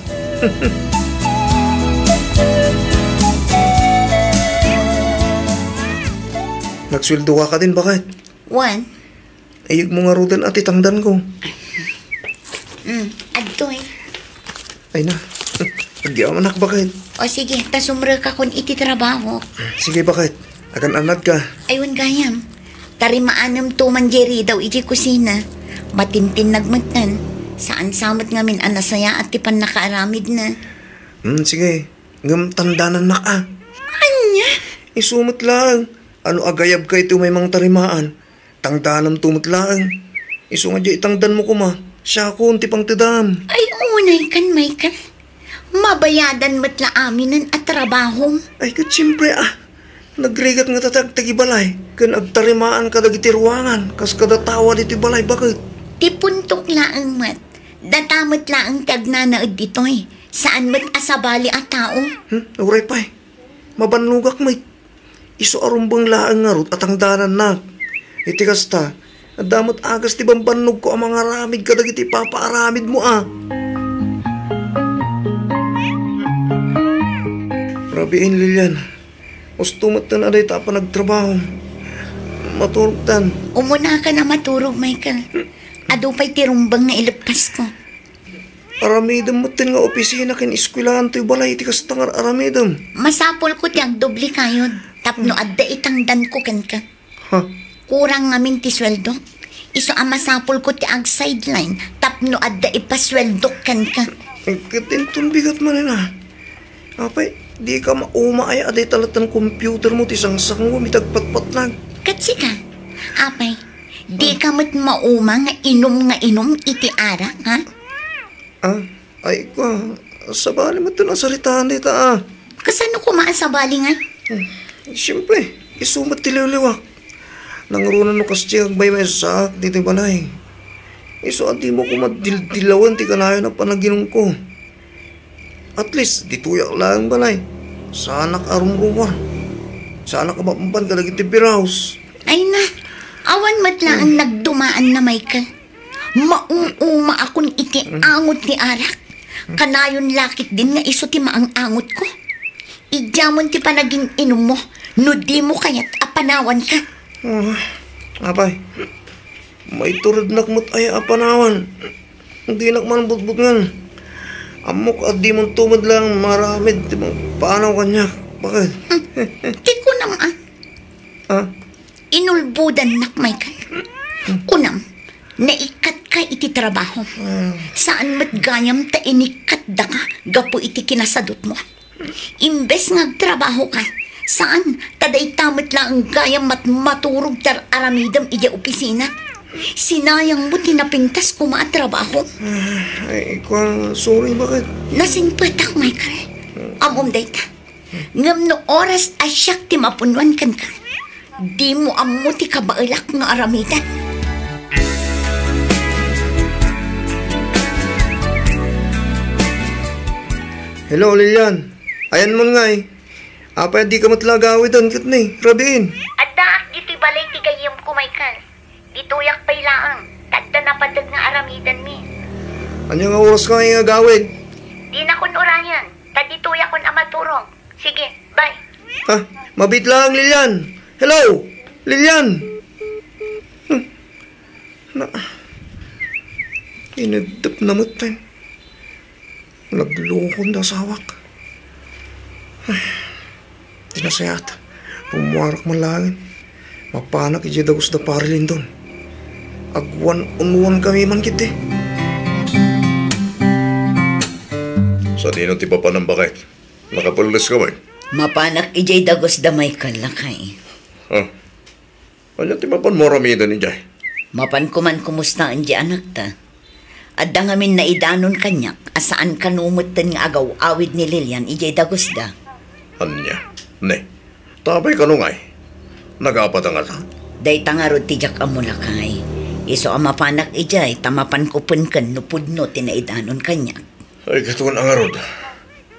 Nagsueldoka kadin, baket? Wen. Iyegmo ngaruden a ti tangdanko. Mm, adtoy. Ay na. Agyamanak, baket. O sige, ta sumrekakon iti trabaho. Sige, baket. Agan-annadka. Ay, wen gayam. Tarimaanem to man diay ridaw iti kusina. Matintinnag metten. Saan sa met ngamin a nasayaat ti pannakaaramidna. Hmm, sige. Ngem tandanannak a. Ania? Isu met laeng. Ano agayabka iti umay mangtarimaan? Tangdanamto met laeng. Isu nga diay itangdanmo koma, siakon ti pangtedam. Ay, unay kan, Michael. Mabayadan met la aminen a trabahom. Ay, ket siempre, ah. Nagrigat nga ta ti agtagibalay, ken agtarimaan kadagiti ruangan, kas kada tawa ditoy balay, baket. Ti puntok laeng met, data met laeng ti agnanaed ditoy. Saan met a sabali a tao. Hmm, uray pay. Mabannogak met. Isu a rumbeng laeng ngarud a tangdanannak. Iti kasta, adda met agas ti bambannogko a mangaramid kadagiti ipapaaramidmo a. Rabiin, Lilian. Usto metten a dayta a panagtrabaho. Maturogtan. Umunakan a maturog, Michael. Adu pay ti rumbeng nga ileppasko. Aramidem metten nga opisina ken eskuelaan toy balay iti kasta nga ar-aramidem. Masapulko ti agdoble kayod tapno adda itangdanko kenka. Ha? Kurang ngamin ti sueldok. Isu a masapulko ti ag-sideline tapno adda ipasueldok kenka. Ket inton bigat manen a. Apay, dika mauma aya a dayta latta computermo ti sangsangom iti agpatpatnag? Ket sika, apay, Dika met mauma nga inum nga inum iti arak, ha? Ah, ay, kua, sabali met ti nasaritaan dita, ah. Kasano koma a sabali ngay? Hmm, siyempre, isu met ti liwliwak. Nangruna no kasdi agmaymaysaak ditoy balay. Isu a dimo koma dildilawen ti kanayon a panaginumko. At least, ditoyak laeng balay. Saanak a rumrumuar. Saanak a mapampan kadagiti beer house. Ay na, awan met laeng nagdumaanna, Michael. Mauuma akon iti angot ti arak. Kanayon la ketdin nga isu ti maang-angotko. Idiamon ti panagin-inummo no dimo kayat a panawanka. Ah, apay, maiturednak met aya a panawan. Dinak man butbutngen. Ammok a dimonto met laeng maaramid ti panaw kaniak. Bakit? Hmm. Ti kunam, ah. Ah? Inulbodannak, Michael. Kunam, naikkatka iti trabaho. Ah. Saan met gayam ta inikkatdaka gapu iti kinasadutmo. Imbes nga agtrabahoka, saan, ta dayta met laeng gayam mat-, maturog ti ar-aramidem idiay opisina. Sinayangmo ti napintas koma a trabaho. Ah, ay, kua, sorry, bakit? Nasingpetak, Michael. Ammom dayta. Ngem no oras a siak ti mapunnuan kenka, dimo ammo ti kabaelak nga aramiden. Hello, Lilian. Ayanmon ngay. Apay a dika met la agawiden ket ni, rabiin? Addaak ditoy balay ti gayyemko, Michael. Ditoyak pay laeng, ta adda napateg nga aramidenmi. Ania nga oras ngay nga agawid? Dinakon urayen, ta ditoyakon a maturog. Sige, bye. Ah, mabiit laeng, Lilian. Hello, Lilian. Hmm. Na, ineddep na met ten. Naglukon da asawak. Ay, ti nasayaat, rummuarak man laeng. Mapanak idiay dagus da Pari Lindon. Agwan-unwan kami man ketdi. Sadino ti papanam, baket? Nakapelles ka man? Mapanak idiay dagus da Michael, lakay. Ah, ania ti mapanmo aramiden idiay? Mapanko man kumustaen diay anakta. Adda ngamin naidanon kaniak a saan kano metten nga agaw-awid ni Lilian idiay dagusda. Ania? Ne, ta apay kano ngay? Nagapata ngata? Dayta ngarud ti diak ammo, lakay. Isu a mapanak idiay ta mapanko penken no pudno ti naidanon kaniak. Ay, katon a ngarud.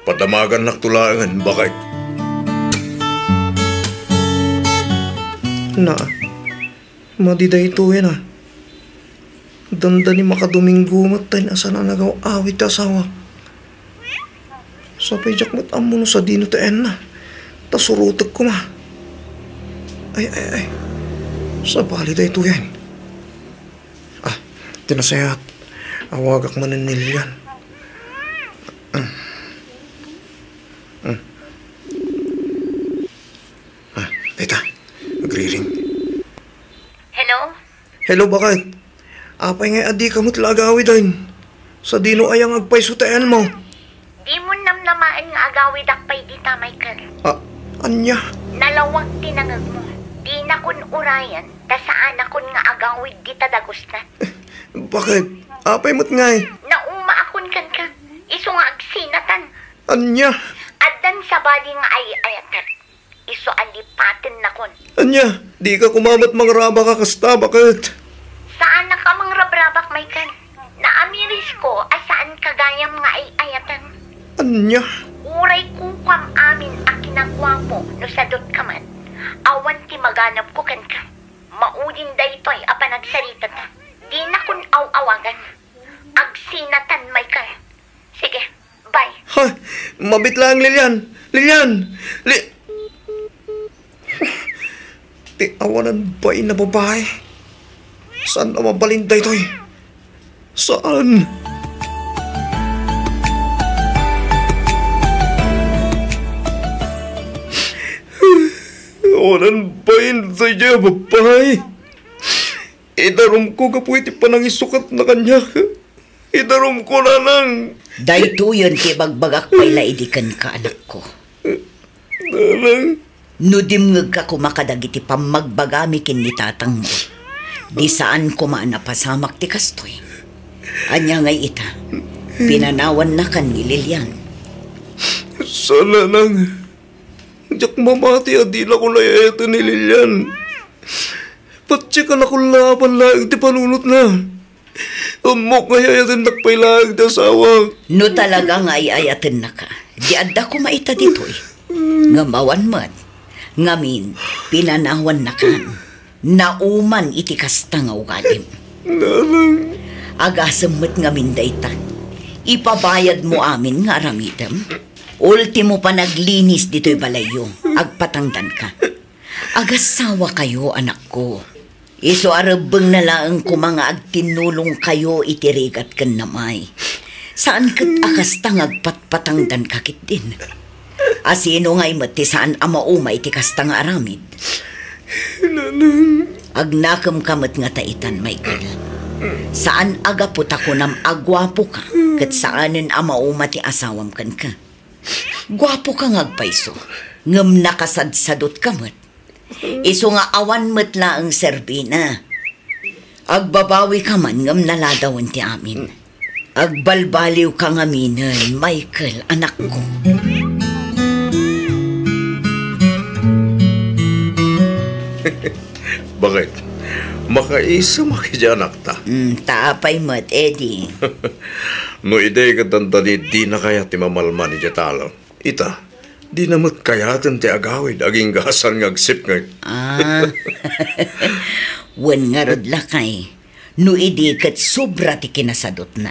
Padamagannakto laengen, baket. Na, madi daytoyen a. Dandani makadominggo met ta inasana nagaw-awid ti asawak. Sapay diak met ammo no sadino ti ayanna. Ta surotek koma. Ay, ay, ay. Sabali daytoyen. Ah, ti nasayaat. Awagak manen ni Lilian. Mm. Mm. Ah, dayta. Agriring. Hello? Hello, baket? Apay ngay a dika met la agawiden? Sadino aya nga agpayso ti ayanmo? Dimo namnamaen nga agawidak pay dita, Michael. Ah, ania? Nalawag ti nangegmo. Dinakon urayen, ta saanakon nga agawid dita dagusda. Baket? Apay met ngay? Naumaakon kenka. Isu nga agsinatan. Ania? Addan sabali nga ay-ayatek. Isu a lipatennakon. Ania, dika koma met mangrabak a kasta, baket? Saannak a mangrabrabak, Michael. Naamirisko a saanka gayam nga ay-ayaten. Ania? Uray kukuam amin a kinaguapo no sadut ka met. Awan ti maganabko kenka. Maudin daytoy a panagsaritata. Dinakon aw-awagan. Agsinatan, Michael. Sige, bye. Ha? Mabiit laeng, Lilian! Lilian! Li-, ti awanan bain a babai. Saan a mabalin daytoy? Saan? Awanan bain daytoy a babai. Idarumko gapu iti panangisukatna kaniak. Idarumko, nanang. Daytoyen ti ibagbagak pay la idi kenka, anakko. Nanang. No dimngegka koma kadagiti pammagbagami ken ni tatangmo, Di saan koma a napasamak ti kastoy. Ania ngay ita, pinanawannakan ni Lilian. Saan, nanang. Diak mamati a dinako ay-ayaten ni Lilian. Patiekan a kullaapan laeng ti panunotna. Ammok nga ay-ayatennak pay laeng ti asawak. No talaga nga ay-ayatennaka, di adda koma ita ditoy. Ngem awan met. Ngamin, pinanawannakan. Nauman iti kasta nga ugalim. Nanang. Agasem met ngamin dayta. Ipabayadmo amin nga aramidem. Ultimo panaglinis ditoy balayyo, agpatangdanka. Agasawakayo, anakko. Isu a rebbengna laeng koma nga agtinnulongkayo iti rigat ken namay. Saan ket a kasta nga agpatpatangdanka ketdin. A sino ngay met ti saan a mauma iti kasta nga aramid? Nanang. Agnakemka met ngata itan, Michael. Saan a gapu ta kunam a guapoka, ket saanen a mauma ti asawam kenka. Guapoka nga agpayso, ngem nakasadsadutka met. Isu nga awan met laeng serbina. Agbabawika man ngem naladawen ti amin. Agbalbaliwka ngaminen, Michael, anakko. Bakit? Makaisemak idiay anakta? Mm, ta apay met, Eddie? No idi ket dandani, dina kayat ti mamalman idiay talon. Ita, dina met kayaten ti agawid agingga a saan nga agsipnget. Ah. Wen ngarud, lakay, no idi ket sobra ti kinasadutna.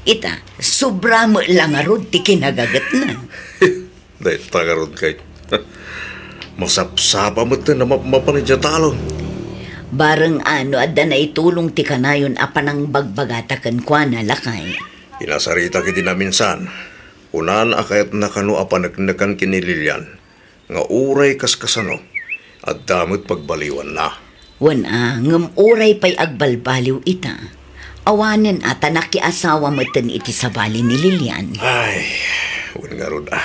Ita, sobra met la ngarud ti kinagagetna. Dayta ngarud kay masapsapa met ti namapmapan idiay talon. Bareng no adda naitulong ti kanayon a panangbagbagata kenkuana, lakay. Inasaritak iti naminsan. Kunana a kayatna kano a paneknekan ken ni Lilian nga uray kaskasano, adda met pagbaliwanna. Wen a, ngem uray pay agbalbaliw ita, awanen a ta nakiasawa metten iti sabali ni Lilian. Ay, wen ngarud a.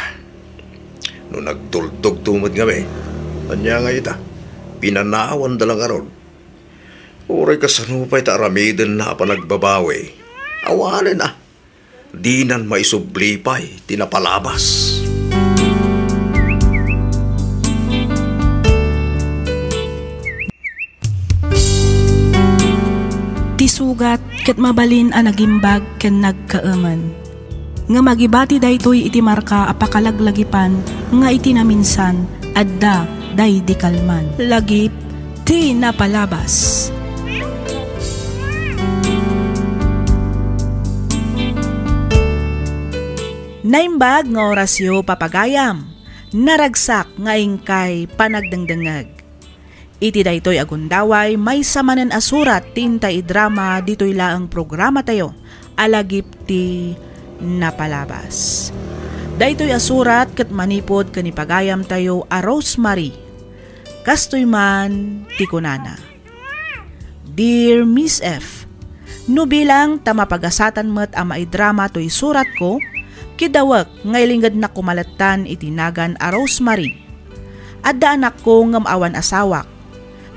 No nagtuldogto met ngamin, ania ngay ita? Pinanawanda la ngarud. Uray kasano pay ta aramidenna a panagbabawi, awanen a. Dinan maisubli pay ti napalabas. Ti sugat ket mabalin a nagimbag ken nagkaemen. Ngem agibati daytoy iti marka a pakalaglagipan nga iti naminsan, adda daydi kalman. Lagip ti napalabas. Naimbag nga orasyo, papagayam. Naragsak nga inkay panagdengdengngeg. Iti daytoy a gundaway, maysa manen a surat ti intay idrama ditoy laeng programatayo a Lagip ti Napalabas. Daytoy a surat ket manipud ken ni pagayamtayo a Rosemary. Kastoy man ti kunana, Dear Miss F, no bilang ta mapagasatan met a maidrama toy suratko, kidawek nga ilingednak kumalettan iti nagan a Rosemary. Adda anakko ngem awan asawak.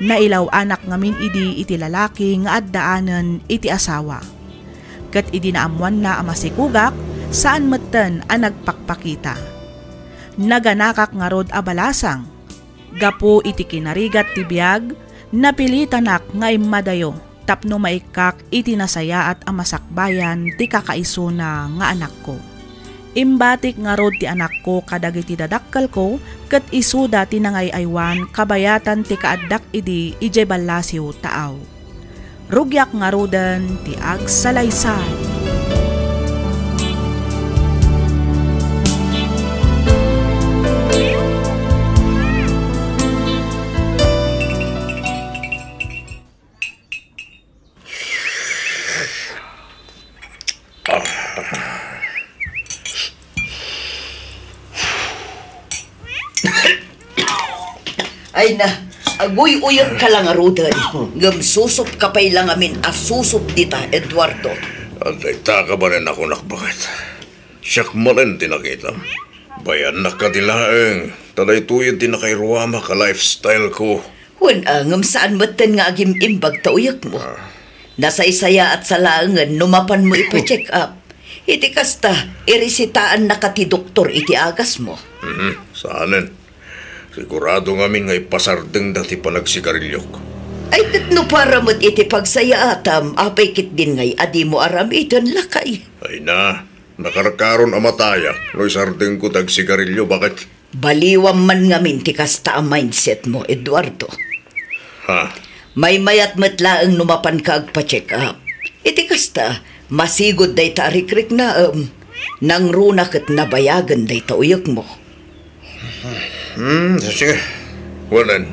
Nailaw-anak ngamin idi iti lalaki nga addaanen iti asawa. Ket idi naammoanna a masikugak, saan metten a nagpakpakita. Naganakak ngarud a balasang. Gapu iti kinarigat ti biag, napilitanak nga immadayo tapno maikkak iti nasayaat a masakbayan ti kakaisuna nga anakko. Imbatik ngarud ti anakko kadagiti dadakkelko ket isuda ti nangay-aywan kabayatan ti kaaddak idi idiay ballasiw taaw. Rugiak ngaruden ti agsalaysay. Ay na, aguy-uyek ka la ngaruden, ngem susup ka pay la ngamin a susup dita, Eduardo. Adda ita ka manen a kunak, baket. Siak manen ti nakitam. Bayannak kadi laeng, ta daytoy ti nakairuamak a lifestyle ko. Wen, a, ngem saan metten nga agim-imbag ta uyekmo. Ah. Nasaysayaat sa laengen no mapanmo ipa-check up. Iti kasta, iresitaannaka ti doktor iti agasmo. Mhm, saanen. Sigurado ngamin nga ipasardengda ti panagsigarilyok. Ay, ket no para met iti pagsayaatam, apay ketdin ngay a dimo aramiden, lakay? Ay na, nakarkaron a matayak no isardengko ti agsigarilyo, baket? Baliwam man ngamin ti kasta a mindset mo, Eduardo. Ha? Maymayat met laeng no mapanka agpa-check up. Iti kasta, masigud dayta a rikriknaem. Nangruna ket nabayagen dayta uyekmo. Hmm, sige. Kunen,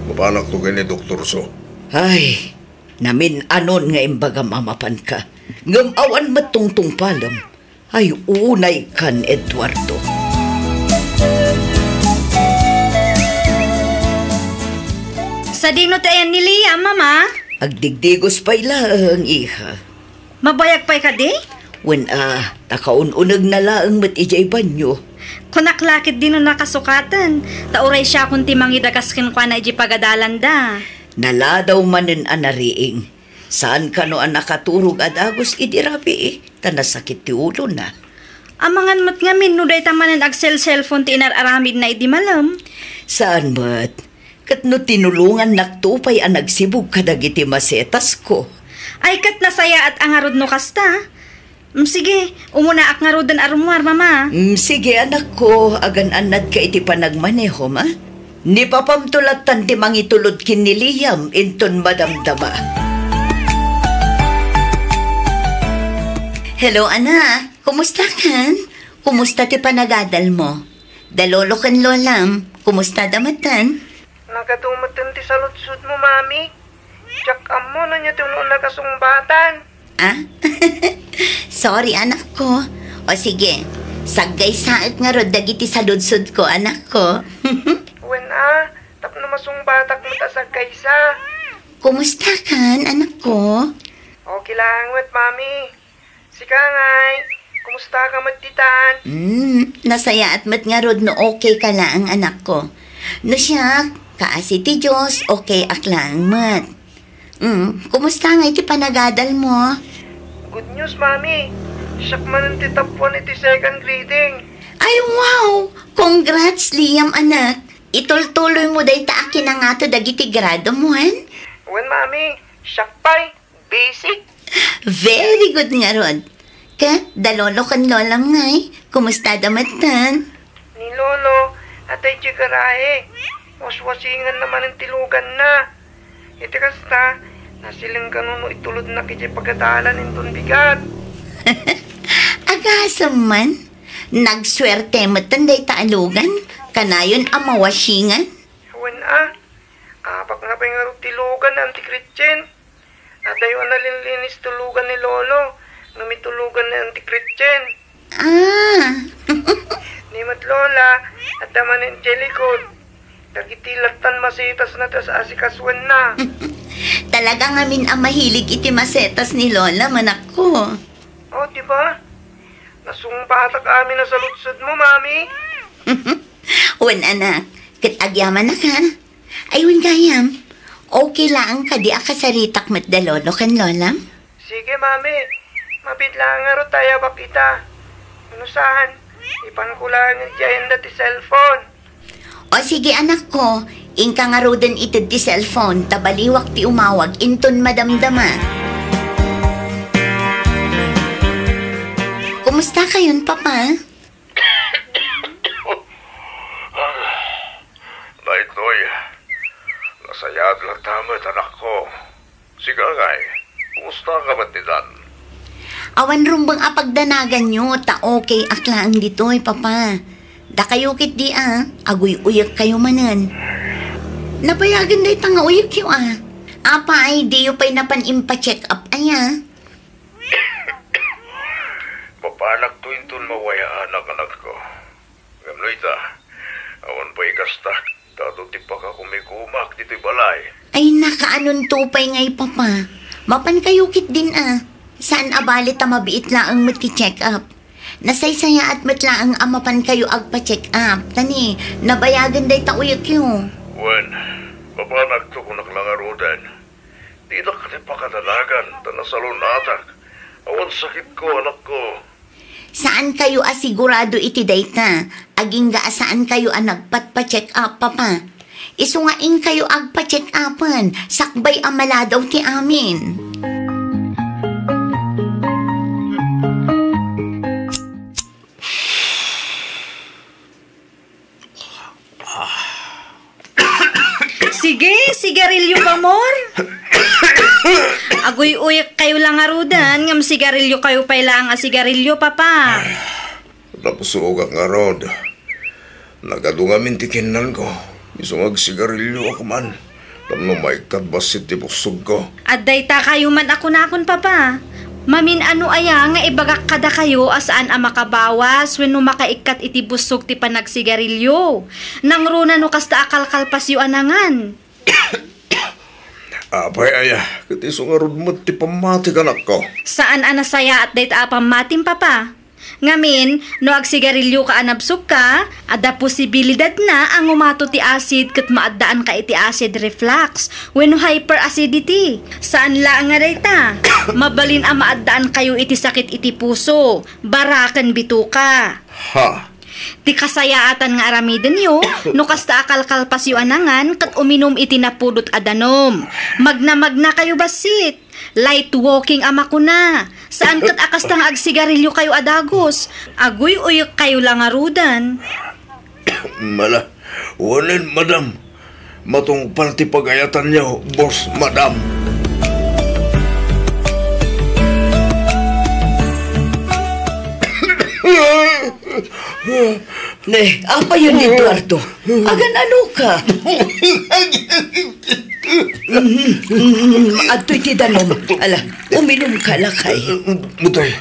mapanakto ken ni Doktor So. Ay, namin-anon nga imbagam a mapanka. Ngem awan met tungtungpalem. Ay, unay kan, Eduardo. Sadino ti ayan ni Liam, Mama? Agdigdigos pay laeng, iha. Mabayag pay kadi? Wen a, ta kaun-unegna laeng met idiay banio. Kunak la ketdin no nakasukaten, ta uray siakon ti mangidagas kenkuana idiay pagadalanda. Naladaw manen a nariing. Saan kano a nakaturog a dagus idi rabii, ta nasakit ti ulona. Amangan met ngamin no dayta manen agselselpon ti inar-aramidna idi malem. Saan met? Ket no tinulongannakto pay a nagsibug kadagiti masetasko. Ay, ket nasayaat a ngarud no kasta. Mm, sige, umunaak ngaruden a rummuar, Mama. Mm, sige, anakko, agan-annadka iti panagmanehom, a? Ni papamto lattan ti mangitulod ken ni Liam inton madamdama. Hello, anak. Kumusta kan? Kumusta ti panagadal mo? Da lolo ken lolam, kumusta da metten? Nagadu metten ti saludsodmo, Mami. Diak ammo no ania ti un-una a sungbatan. Ah? Sorry, anakko. O sige, saggaysaek ngarud dagiti saludsodko, anakko. Wen a, tapno masungbatak met a saggaysa. Kumusta kan, anakko? Okay laeng met, Mami. Sika ngay, kumusta ka met ditan? Mm, nasayaat met ngarud no okay ka laeng, anakko. No siak, kaasi ti Dios, okay ak laeng met. Mm, kumusta ngay ti panagadal mo? Good news, Mami. Siak manen ti top one iti second grading. Ay, wow! Congrats, Liam, anak. Itultuloy mo dayta a kinangato dagiti grado mo, hen? Wen, Mami. Siak pay. Basic. Very good ngarud. Ket da lolo ken lolam ngay, kumusta da metten? Ni lolo, adda idiay garahe. Waswasinganna manen ti luganna. Iti kasta, nasilengan no itulodnak idiay pagadalan inton bigat. Agasem man, nagsuerte metten dayta a lugan, kanayon a mawasingan. Wen a, apak nga pay ngarud ti lugan, Auntie Gretchen. Adayo a nalinlinis ti lugan ni Lolo, ngem itulugan ni Auntie Gretchen. Ah. Ni met Lola, adda manen idiay likod. Dagiti lattan masetasna ti as-asikasuenna. Talaga ngamin a mahilig iti masetas ni Lola, manakko. Oh, di ba? Nasungbatak amin a saludsodmo, Mami. Wen, anak, ket agyamanak, ha? Ay, wen gayam, okay laeng kadi a kasaritak met da lolo ken lolam? Sige, Mami. Mabiit laeng ngarud ta ayabak ita. No saan, ipanko laeng iti ayanda ti cellphone. O sige, anakko, inka ngaruden ited ti cellphone ta baliwak ti umawag inton madamdama. Kumusta kayon, Papa? Daytoy, nasayaat latta met, anakko. Sika ngay, kumusta ka met ditan? Awan rumbeng a pagdanaganyo, ta okay ak laeng ditoy, Papa. Dakayo ketdi a, aguy-uyekkayo manen. Nabayagen dayta nga uyekyo a. Apay, diyo pay napan impa-check up aya? Mapanakto inton mawayaanak, anakko. Ngem no ita, awan pay kasta, ta adu ti pakakumikumak ditoy balay. Ay, nakaanonto pay ngay, Papa. Mapankayo ketdin a. Saan a bale ta mabiit laeng met ti check-up. Nasaysayaat met laeng a mapankayo agpa-check-up. Ta ni, nabayagen dayta uyekyo. Wen, Papanagto kunak la ngaruden. Dinak ti pakadanagan ta nasalunatak. Awan sakitko, anakko. Saankayo a sigurado iti dayta, agingga a saankayo a nagpatpa-check up, Papa. Isu nga inkayo agpa-check upen, sakbay a maladaw ti amin. Sige, sigarilyo pa, amor. Aguy-uyek kayo la ngaruden, ngem sigarilyo kayo pay laeng a sigarilyo, Papa. Napusogak ngarud. Nagadu ngamin ti kinnanko. Isu nga agsigarilyoak man. Tapno maikkad bassit ti pussogko. Adda ita kayo man a kunakon, Papa. Mamin-ano aya nga ibagak kadakayo a saan a makabawas wenno makaikkat iti bussog ti panagsigarilyo? Nangruna no kasta a kalkalpasyo a nangan? Apay aya, ket isu ngarud met ti pammati, anakko. Saan a nasayaat dayta a pammatim, Papa. Ngamin, no agsigarilyoka a nabsogka, adda posibilidadna a ngumato ti asid ket maaddaanka iti acid reflux wenno hyperacidity. Saan laeng nga dayta, mabalin a maaddaankayo iti sakit iti puso, bara ken bituka. Ha? Ti kasayaatan nga aramidenyo, no kasta a kalkalpasyo a nangan ket uminum iti napudot a danum. Magna-magnakayo bassit. Light walking a makuna. Saan ket a kasta nga agsigarilyokayo a dagus. Aguy-uyekkayo la ngaruden. Mala, wen, madam. Matungpal ti pagayatanyo, Boss, Madam. Ne, apayon ni Eduardo? Agan-anoka? Mm, mm, adtoy ti danum. Ala, uminumka lakay. Mutay.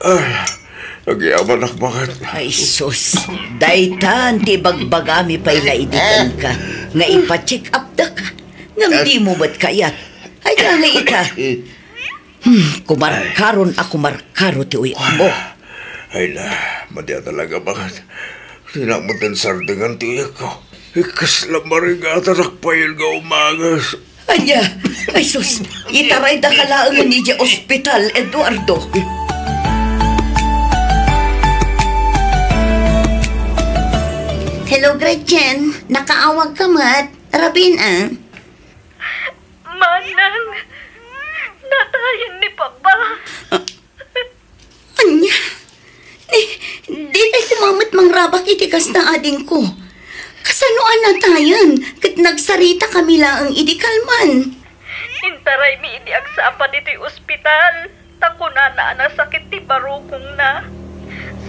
Ah, agyamanak, baket. Ay, sus. Daytan ti ibagbagami pay la idi kenka nga ipa-check up daka. Ngem dimo met kayat. Ay, nga ita. Hmm, kumarkaron a kumarkaro ti uyekmo. Ay na, madi a talaga, baket. Dinak met sardengen ti uyekko. Ikkas la marigatanak pay nga umanges. Ania? Ay sus, itaraydaka laengen idiay ospital, Eduardo. Hello, Gretchen. Nakaawagka met. Rabin, a? Manang, natayen ni Papa. Ah, ania? Ni, dikay koma met mangrabak iti kasta, adingko. Kasano a natayen ket nagsaritakami laeng idi kalman? Intaraymi idi agsapa ditoy ospital, ta kunana a nasakit ti barukongna.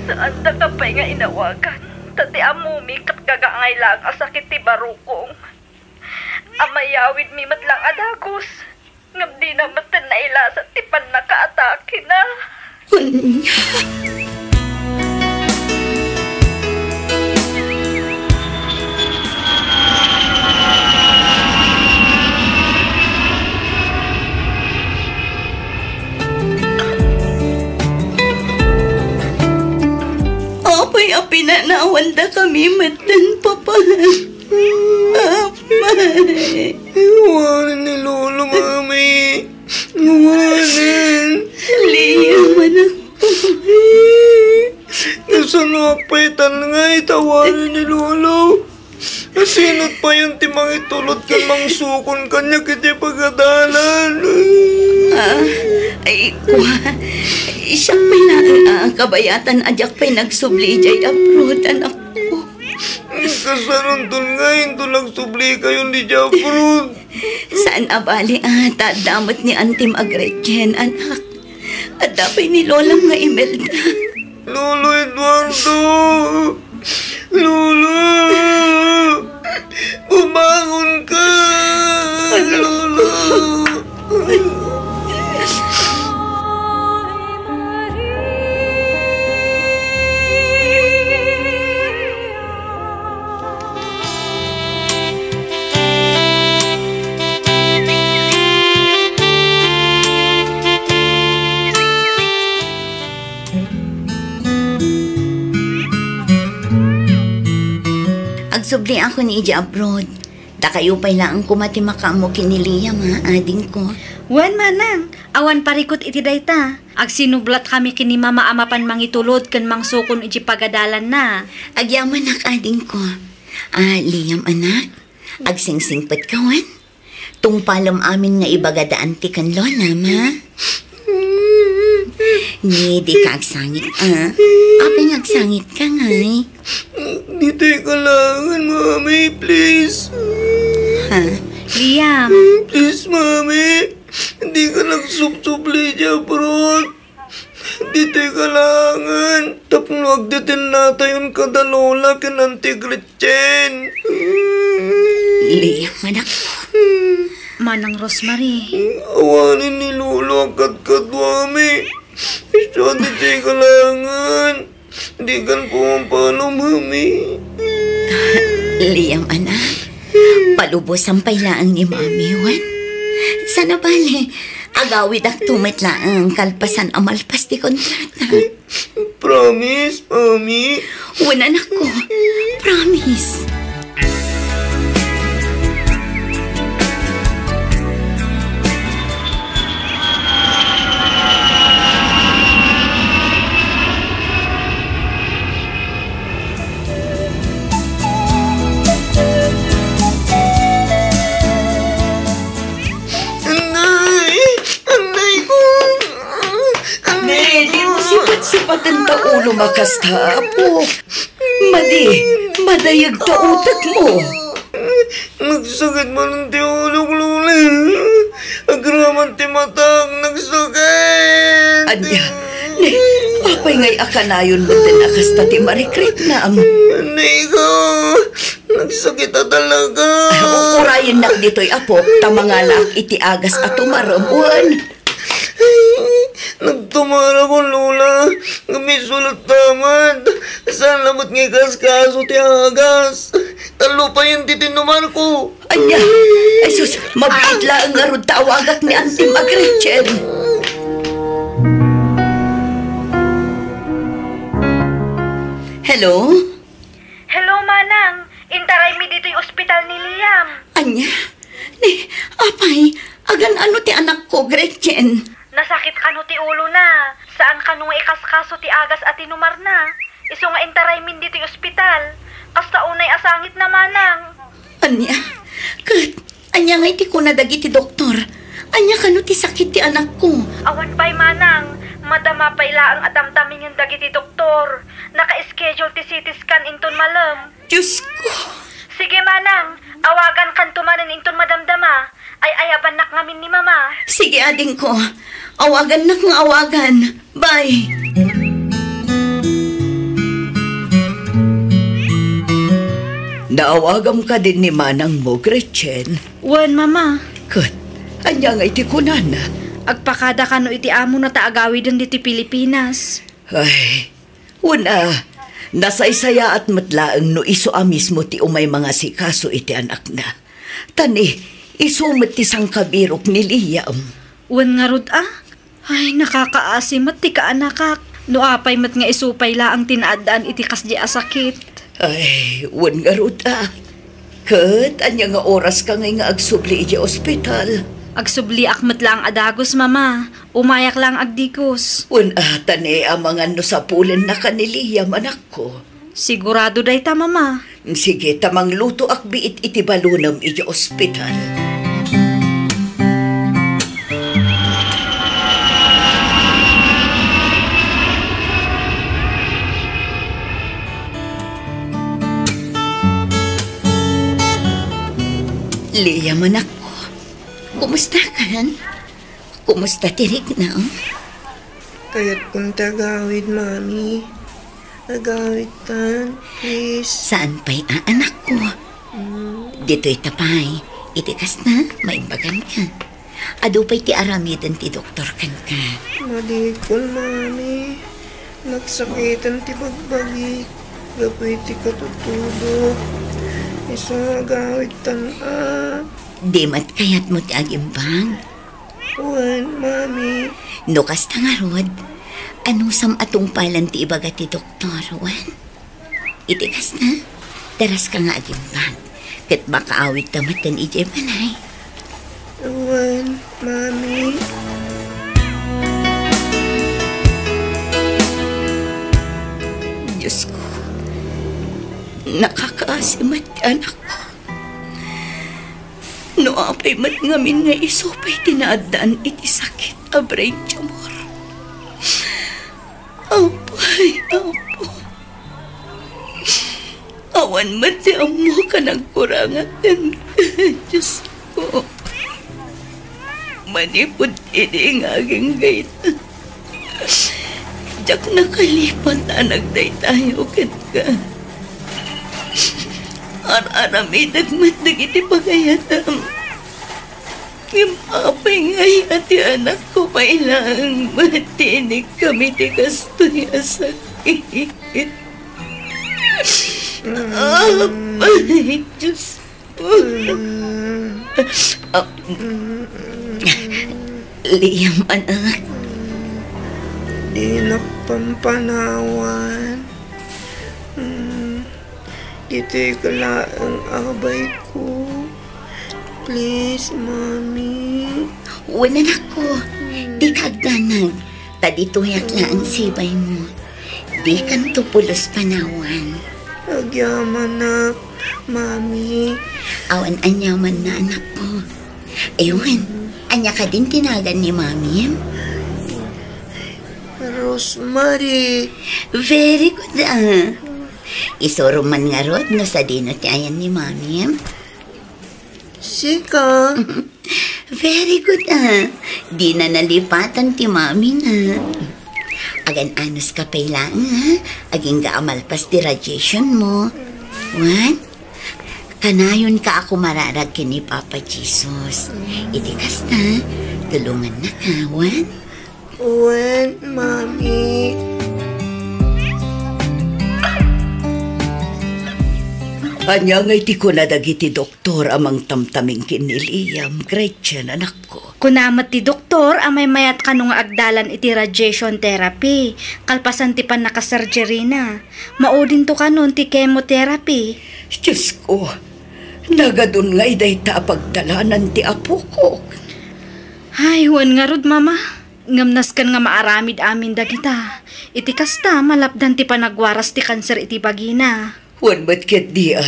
Saandaka pay nga inawagan, ta ti ammomi ket gagangay laeng a sakit ti barukong. Amayawidmi met laeng a dagus. Ngem dina metten nailasat ti pannakaatakena. Ania? Apay a pinanawandakami metten, Papa? Amay. Iwanen ni Lolo, Mami. Iwanen. Liam, anakko. Kasanoak pay tan nga itawanen ni Lolo? Sino pay ti mangitulod ken mangsukon kaniak iti pagadalan? Ah, ay, kua. Siak pay laeng a kabayatan a diak pay nagsubli idiay abroad, anakko. Kasanonton nga inton nagsublikayon idiay abroad? Saan a bali a, ta adda met ni Antim a Gretchen, anak. Adda pay ni Lolam nga Imelda. Lolo Eduardo! Lolo! Bumangon ka! Lolo! Subliakon idiay abroad. Dakayo pay laeng koma ti makaammo ken ni Liam, ha, adingko. Wen, manang, awan parikut iti dayta. Agsinublatkami ken ni mama a mapan mangitulod ken mangsukon iti pagadalanna. Agyamanak, adingko. Ah, Liam, anak, agsingsingpetka wen? Tungpalem amin nga ibagada anti ken lolam, ha? Ni, dika agsangit, ah. Apay nga agsangitka, ngay? Ditoy kalaengan, Mami, please. Ha? Liam. Please, Mami. Dika agsubli idiay abroad. Ditoy kalaengan tapno agdetennatayon kada Lola ken Auntie Gretchen. Liam, anak. Manang Rosemary. Awanen ni Lolo a kadkaduami. Isu a ditoy kalaengan. Dikan ko mampano, Mami. Liam, anak. Palubosan pay laeng ni Mami, wen? Saan a bale, agawidakto met laeng kalpasan a malpas ti kontrata. Promise, Mami? Wen, anakko. Promise. Anay! Anay ko! Anay ko! Ne, di mo sipat-sipaten ta ulo makasta, apo. Madi, madayag ta utek mo. Nagsakit man ti ulok, Lola. Agraman ti matak, nagsakit. Ania, ne, apay ngay a kanayon met a kasta ti marikriknam? Anay ko, nagsakit a talaga. Ah, urayennak ditoy, apo, ta mangalaak iti agas a tumarem, wen. Nagtumarakon, Lola. Ngem isu latta met. Saan lamet nga ikaskaso ti agas. Tallo payen ti tinumarko. Ania? Ay sus, mabiit laeng ngarud ta awagak ni Antim a Gretchen. Hello? Hello, Manang. Intaraymi ditoy ospital ni Liam. Ania? Ni, apay, agan-ano ti anakko, Gretchen? Nasakit kano ti ulona. Saan kano nga ikaskaso ti agas a tinumarna. Isu nga intaraymin ditoy ospital. Kasta unay a sangitna, Manang. Ania? Ket, ania ngay ti kuna dagiti doktor? Ania kano ti sakit ti anakko? Awan pay, Manang. Madama pay laeng a tamtamingen dagiti doktor. Naka-schedule ti C T scan inton malem. Diyos ko! Sige, Manang. Awagankanto manen inton madamdama. Ay-ayabannak ngamin ni Mama. Sige, adingko. Awagannak nga awagan. Bye. Naawagam kadin ni manangmo, Gretchen? Wen, Mama. Ket, ania ngay ti kunana? Agpakada kano iti amona ta agawiden ditoy Pilipinas. Ay, Wen a, nasaysayaat met laeng no isu a mismo ti umay mangasikaso iti anakna. Ta ni, isu met ti sangkabirok ni Liam. Wen ngarud a? Ay, nakakaasi met ti kaanakak. No apay met nga isu pay laeng ti naaddaan iti kasdi a sakit. Ay, wen ngarud a. Ket ania nga oraska ngay nga agsubli idiay ospital? Agsubliak met laeng a dagus, Mama. Umayak laeng agdagus. Wen a, ta ni amangan no sapulennaka ni Liam, anakko. Sigurado dayta, Mama. Sige, ta manglutoak biit iti balonem idiay ospital. Liam, anakko. Kumustakan? Kumusta ti riknam? Kayatkon ti agawid, Mami. Agawidtan, please. Saan pay a, anakko? Mm. Ditoy ta pay. Iti kasta, maimbaganka. Adu pay ti aramiden ti doktor kenka. Madikon, Mami. Nagsakiten ti bagbagik gapu iti katutudok. Isu nga agawidtan a. Di met kayatmo ti agimbag? Wen, Mami. No kasta ngarud, anusam a tungpalan ti ibaga ti doktor, wen? Iti kasta, Daraska nga agimbag, ket makaawidta metten idiay balay. Wen, Mami. Diosko, nakakaasi met ti anakko. No apay met ngamin nga isu pay ti naaddaan iti sakit a brain tumor. Apay, Apo. Awan met ti ammok a nagkurangak kenka, Diosko. Manipud idi nga aginggayna, diak nakalipat a nagdaydayaw kenka. Ar-aramidek met dagiti pagayatam. Ngem apay ngay a ti anakko pay laeng met ti inikkam iti kastoy a sakit? Apay, Diosko. Ah, Liam, anak. Dinak pampanawan. Mm. Ditoy ka laeng, abayko. Please, Mami. Wen, anakko. Dika agdanag. Ta ditoyak laeng sibaymo. Dikanto pulos panawan. Agyamanak, Mami. Awan aniamanna, anakko. Aywan, ania kadin ti nagan ni Mamim? Rosemary. Very good, ah. Isurom man ngarud no sadino ti ayan ni Mamim. Sika. Very good, ah. Dina nalipatan ti Mamina. Agan-anos ka pay laeng, ah. Agingga a malpas ti radiation mo. Wen, kanayon ka a kumararag ken ni Papa Jesus. Iti kasta, tulonganna ka, wen? Wen, Mami. Ania ngay ti kuna dagiti doktor a mangtamtaming ken ni Liam, Gretchen, anakko? Kuna met ti doktor a maymayat kano nga agdalan iti radiation therapy, kalpasan ti pannakasurgery-na. Maudinto kanon ti chemotherapy. Diosko, nagadun ngay dayta a pagdalanan ti apokok. Ay, wen ngarud, Mama. Ngem nasken nga maaramid amin dagita. Iti kasta, malapdan ti panagwaras ti kanser iti bagina. Wen met ketdi a,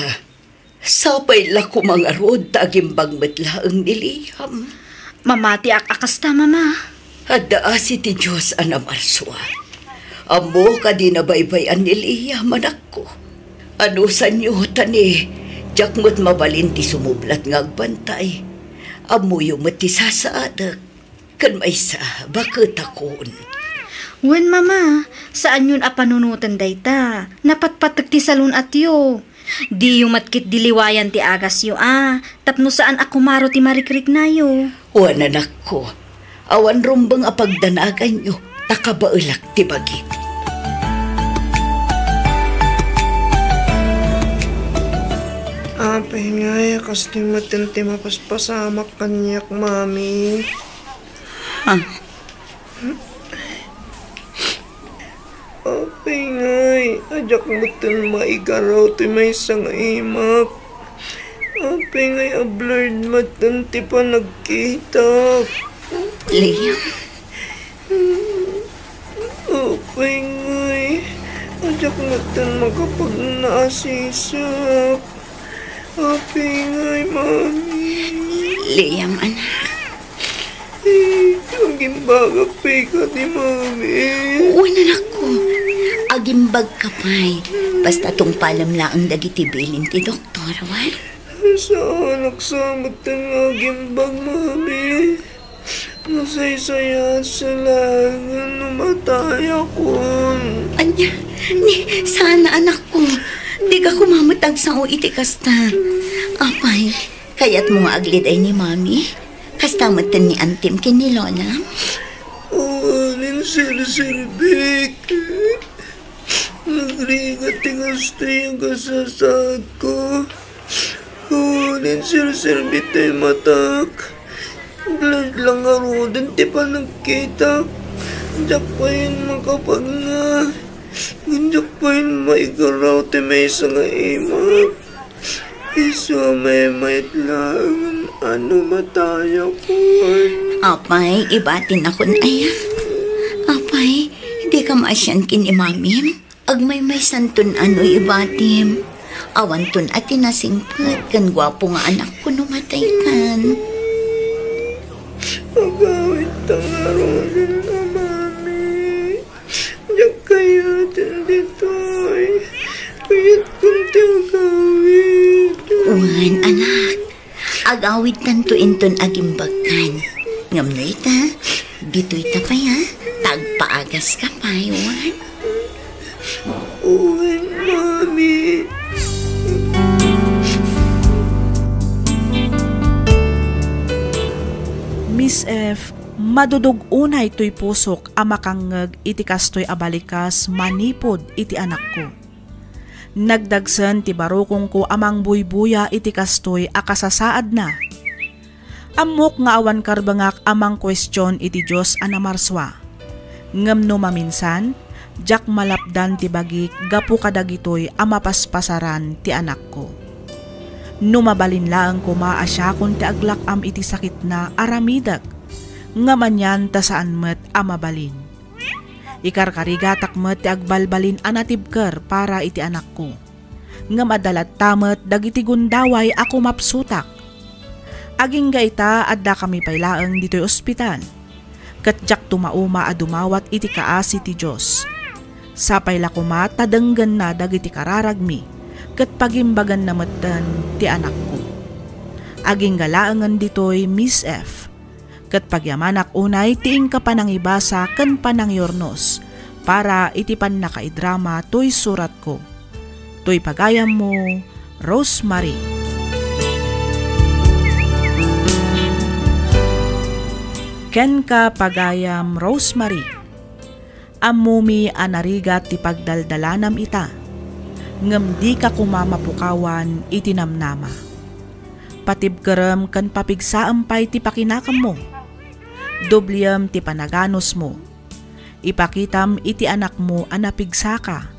sapay la koma ngarud ta agimbag met laeng ni Liam. Mamatiak a kasta, Mama. Adda asi ti Dios a namarsua. Ammok a dina baybay-an ni Liam, anakko. Anusanyo, ta ni, diak met mabalin ti sumublat nga agbantay. Ammoyo met ti sasaadek. Ken maysa, baketakon. Wen, Mama, saanyon a panunoten dayta. Napatpateg ti salun-atyo. Diyo met ketdi liwayan ti agasyo a, tapno saan a kumaro ti marikriknayo. Wen, anakko, awan rumbeng a pagdanaganyo, ta kabaelak ti bagik. Apay ngay a kastoy metten ti mapaspasamak kaniak, Mami. Ha? Apay ngay a diak metten maigaraw ti maysa nga imak? Apay ngay a blurred metten ti panagkitak? Liam. Apay ngay a diak metten makapagna a sisak? Apay ngay, Mami. Liam, anak. Eh, agimbagak pay kadi, Mami. Wen, anakko. Agimbagka pay. Basta tungpalem laeng dagiti bilin ti doktor, wen? Saanak sa metten nga agimbag, Mami. Nasaysayaat sa laengen no matayakon. Ania? Ni, saan a, anakko. Dika koma met agsao iti kasta. Apay, kayatmo nga agliday ni Mami? Kasta metten ni antim ken ni Lolam? Awan inserserbik. Nagrigat ti kastoy a kasasaadko. Awan inserserbi ti matak. Blurred la ngaruden ti panagkitak. Diak payen makapagna. Ngem diak pay maigaraw ti maysa nga imak. Isu a maymayat laeng a no matayakon. Apay, ibatinakon aya? Apay, dika maasian ken imamim? Agmaymaysanton a no ibatim. Awanton a ti nasingpet ken guapo nga anakko no mataykan. Agawidta ngaruden a mami. Diak kayaten ditoy. Kayatkon ti agawid. Wen, anak. Agawidtanto inton agimbagkan. Ngem no ita, ditoyta pay, a. Ta agpaagaska pay, wen. Wen, mami. Miss F, madudog unay toy pusok a makangngeg iti kastoy a balikas manipud iti anakko. Nagdagsen ti barukongko a mangbuybuya iti kastoy a kasasaadna. Ammok nga awan karbengak a mangkuestion iti Dios a namarsua. Ngem no maminsan, diak malapdan ti bagik gapu kadagitoy a mapaspasaran ti anakko. No mabalin laeng koma a siakon ti aglak-am iti sakitna, aramidek. Ngem anian ta saan met a mabalin. Ikarkarigatak met ti agbalbalin a natibker para iti anakko. Ngem adda latta met dagiti gundaway a kumapsutak. Agingga ita, addakami pay laeng ditoy ospital. Ket diak tumauma a dumawat iti kaasi ti Dios. Sapay la koma ta denggenna dagiti kararagmi, ket pagimbaganna metten ti anakko. Agingga laengen ditoy, Miss F. Ket pagyamanak unay ti inka panangibasa ken panangiurnos para iti pannakaidrama toy suratko. Toy pagayammo, Rosemary. Kenka, pagayam Rosemary. Ammomi a narigat ti pagdaldalanam ita, ngem dika koma mapukawan iti namnama. Patibkerem ken papigsaem pay ti pakinakemmo. Dobliem ti panaganusmo. Ipakitam iti anakmo a napigsaka.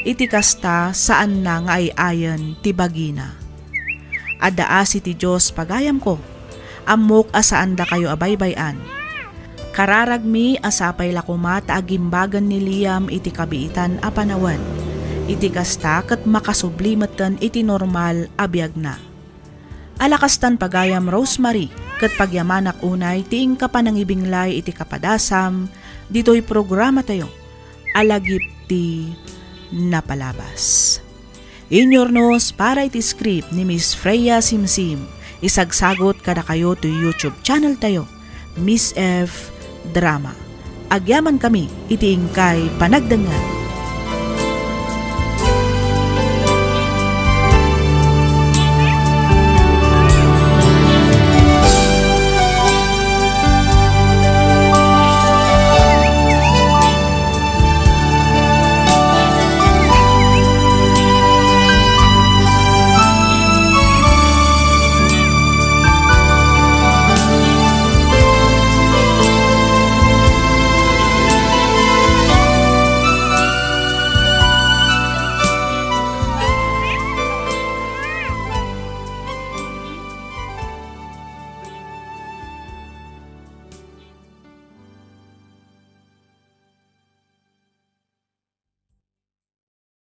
Iti kasta, saanna nga ay-ayen ti bagina. Adda asi ti Dios, pagayamko. Ammok a saandakayo a baybay-an. Kararagmi a sapay la koma ta agimbagen ni Liam iti kabiitan a panawen. Iti kasta, ket makasubli metten iti normal a biagna. Ala kastan, pagayam Rosemary, ket pagyamanak unay ti inka panangibinglay iti kapadasam ditoy programatayo a Lagip ti Napalabas. Inyurnos para iti script ni Miss Freya Simsim, isagsagut kadakayo ti YouTube channel tayo, Miss F Drama. Agyaman kami iti inkay panagdengngeg.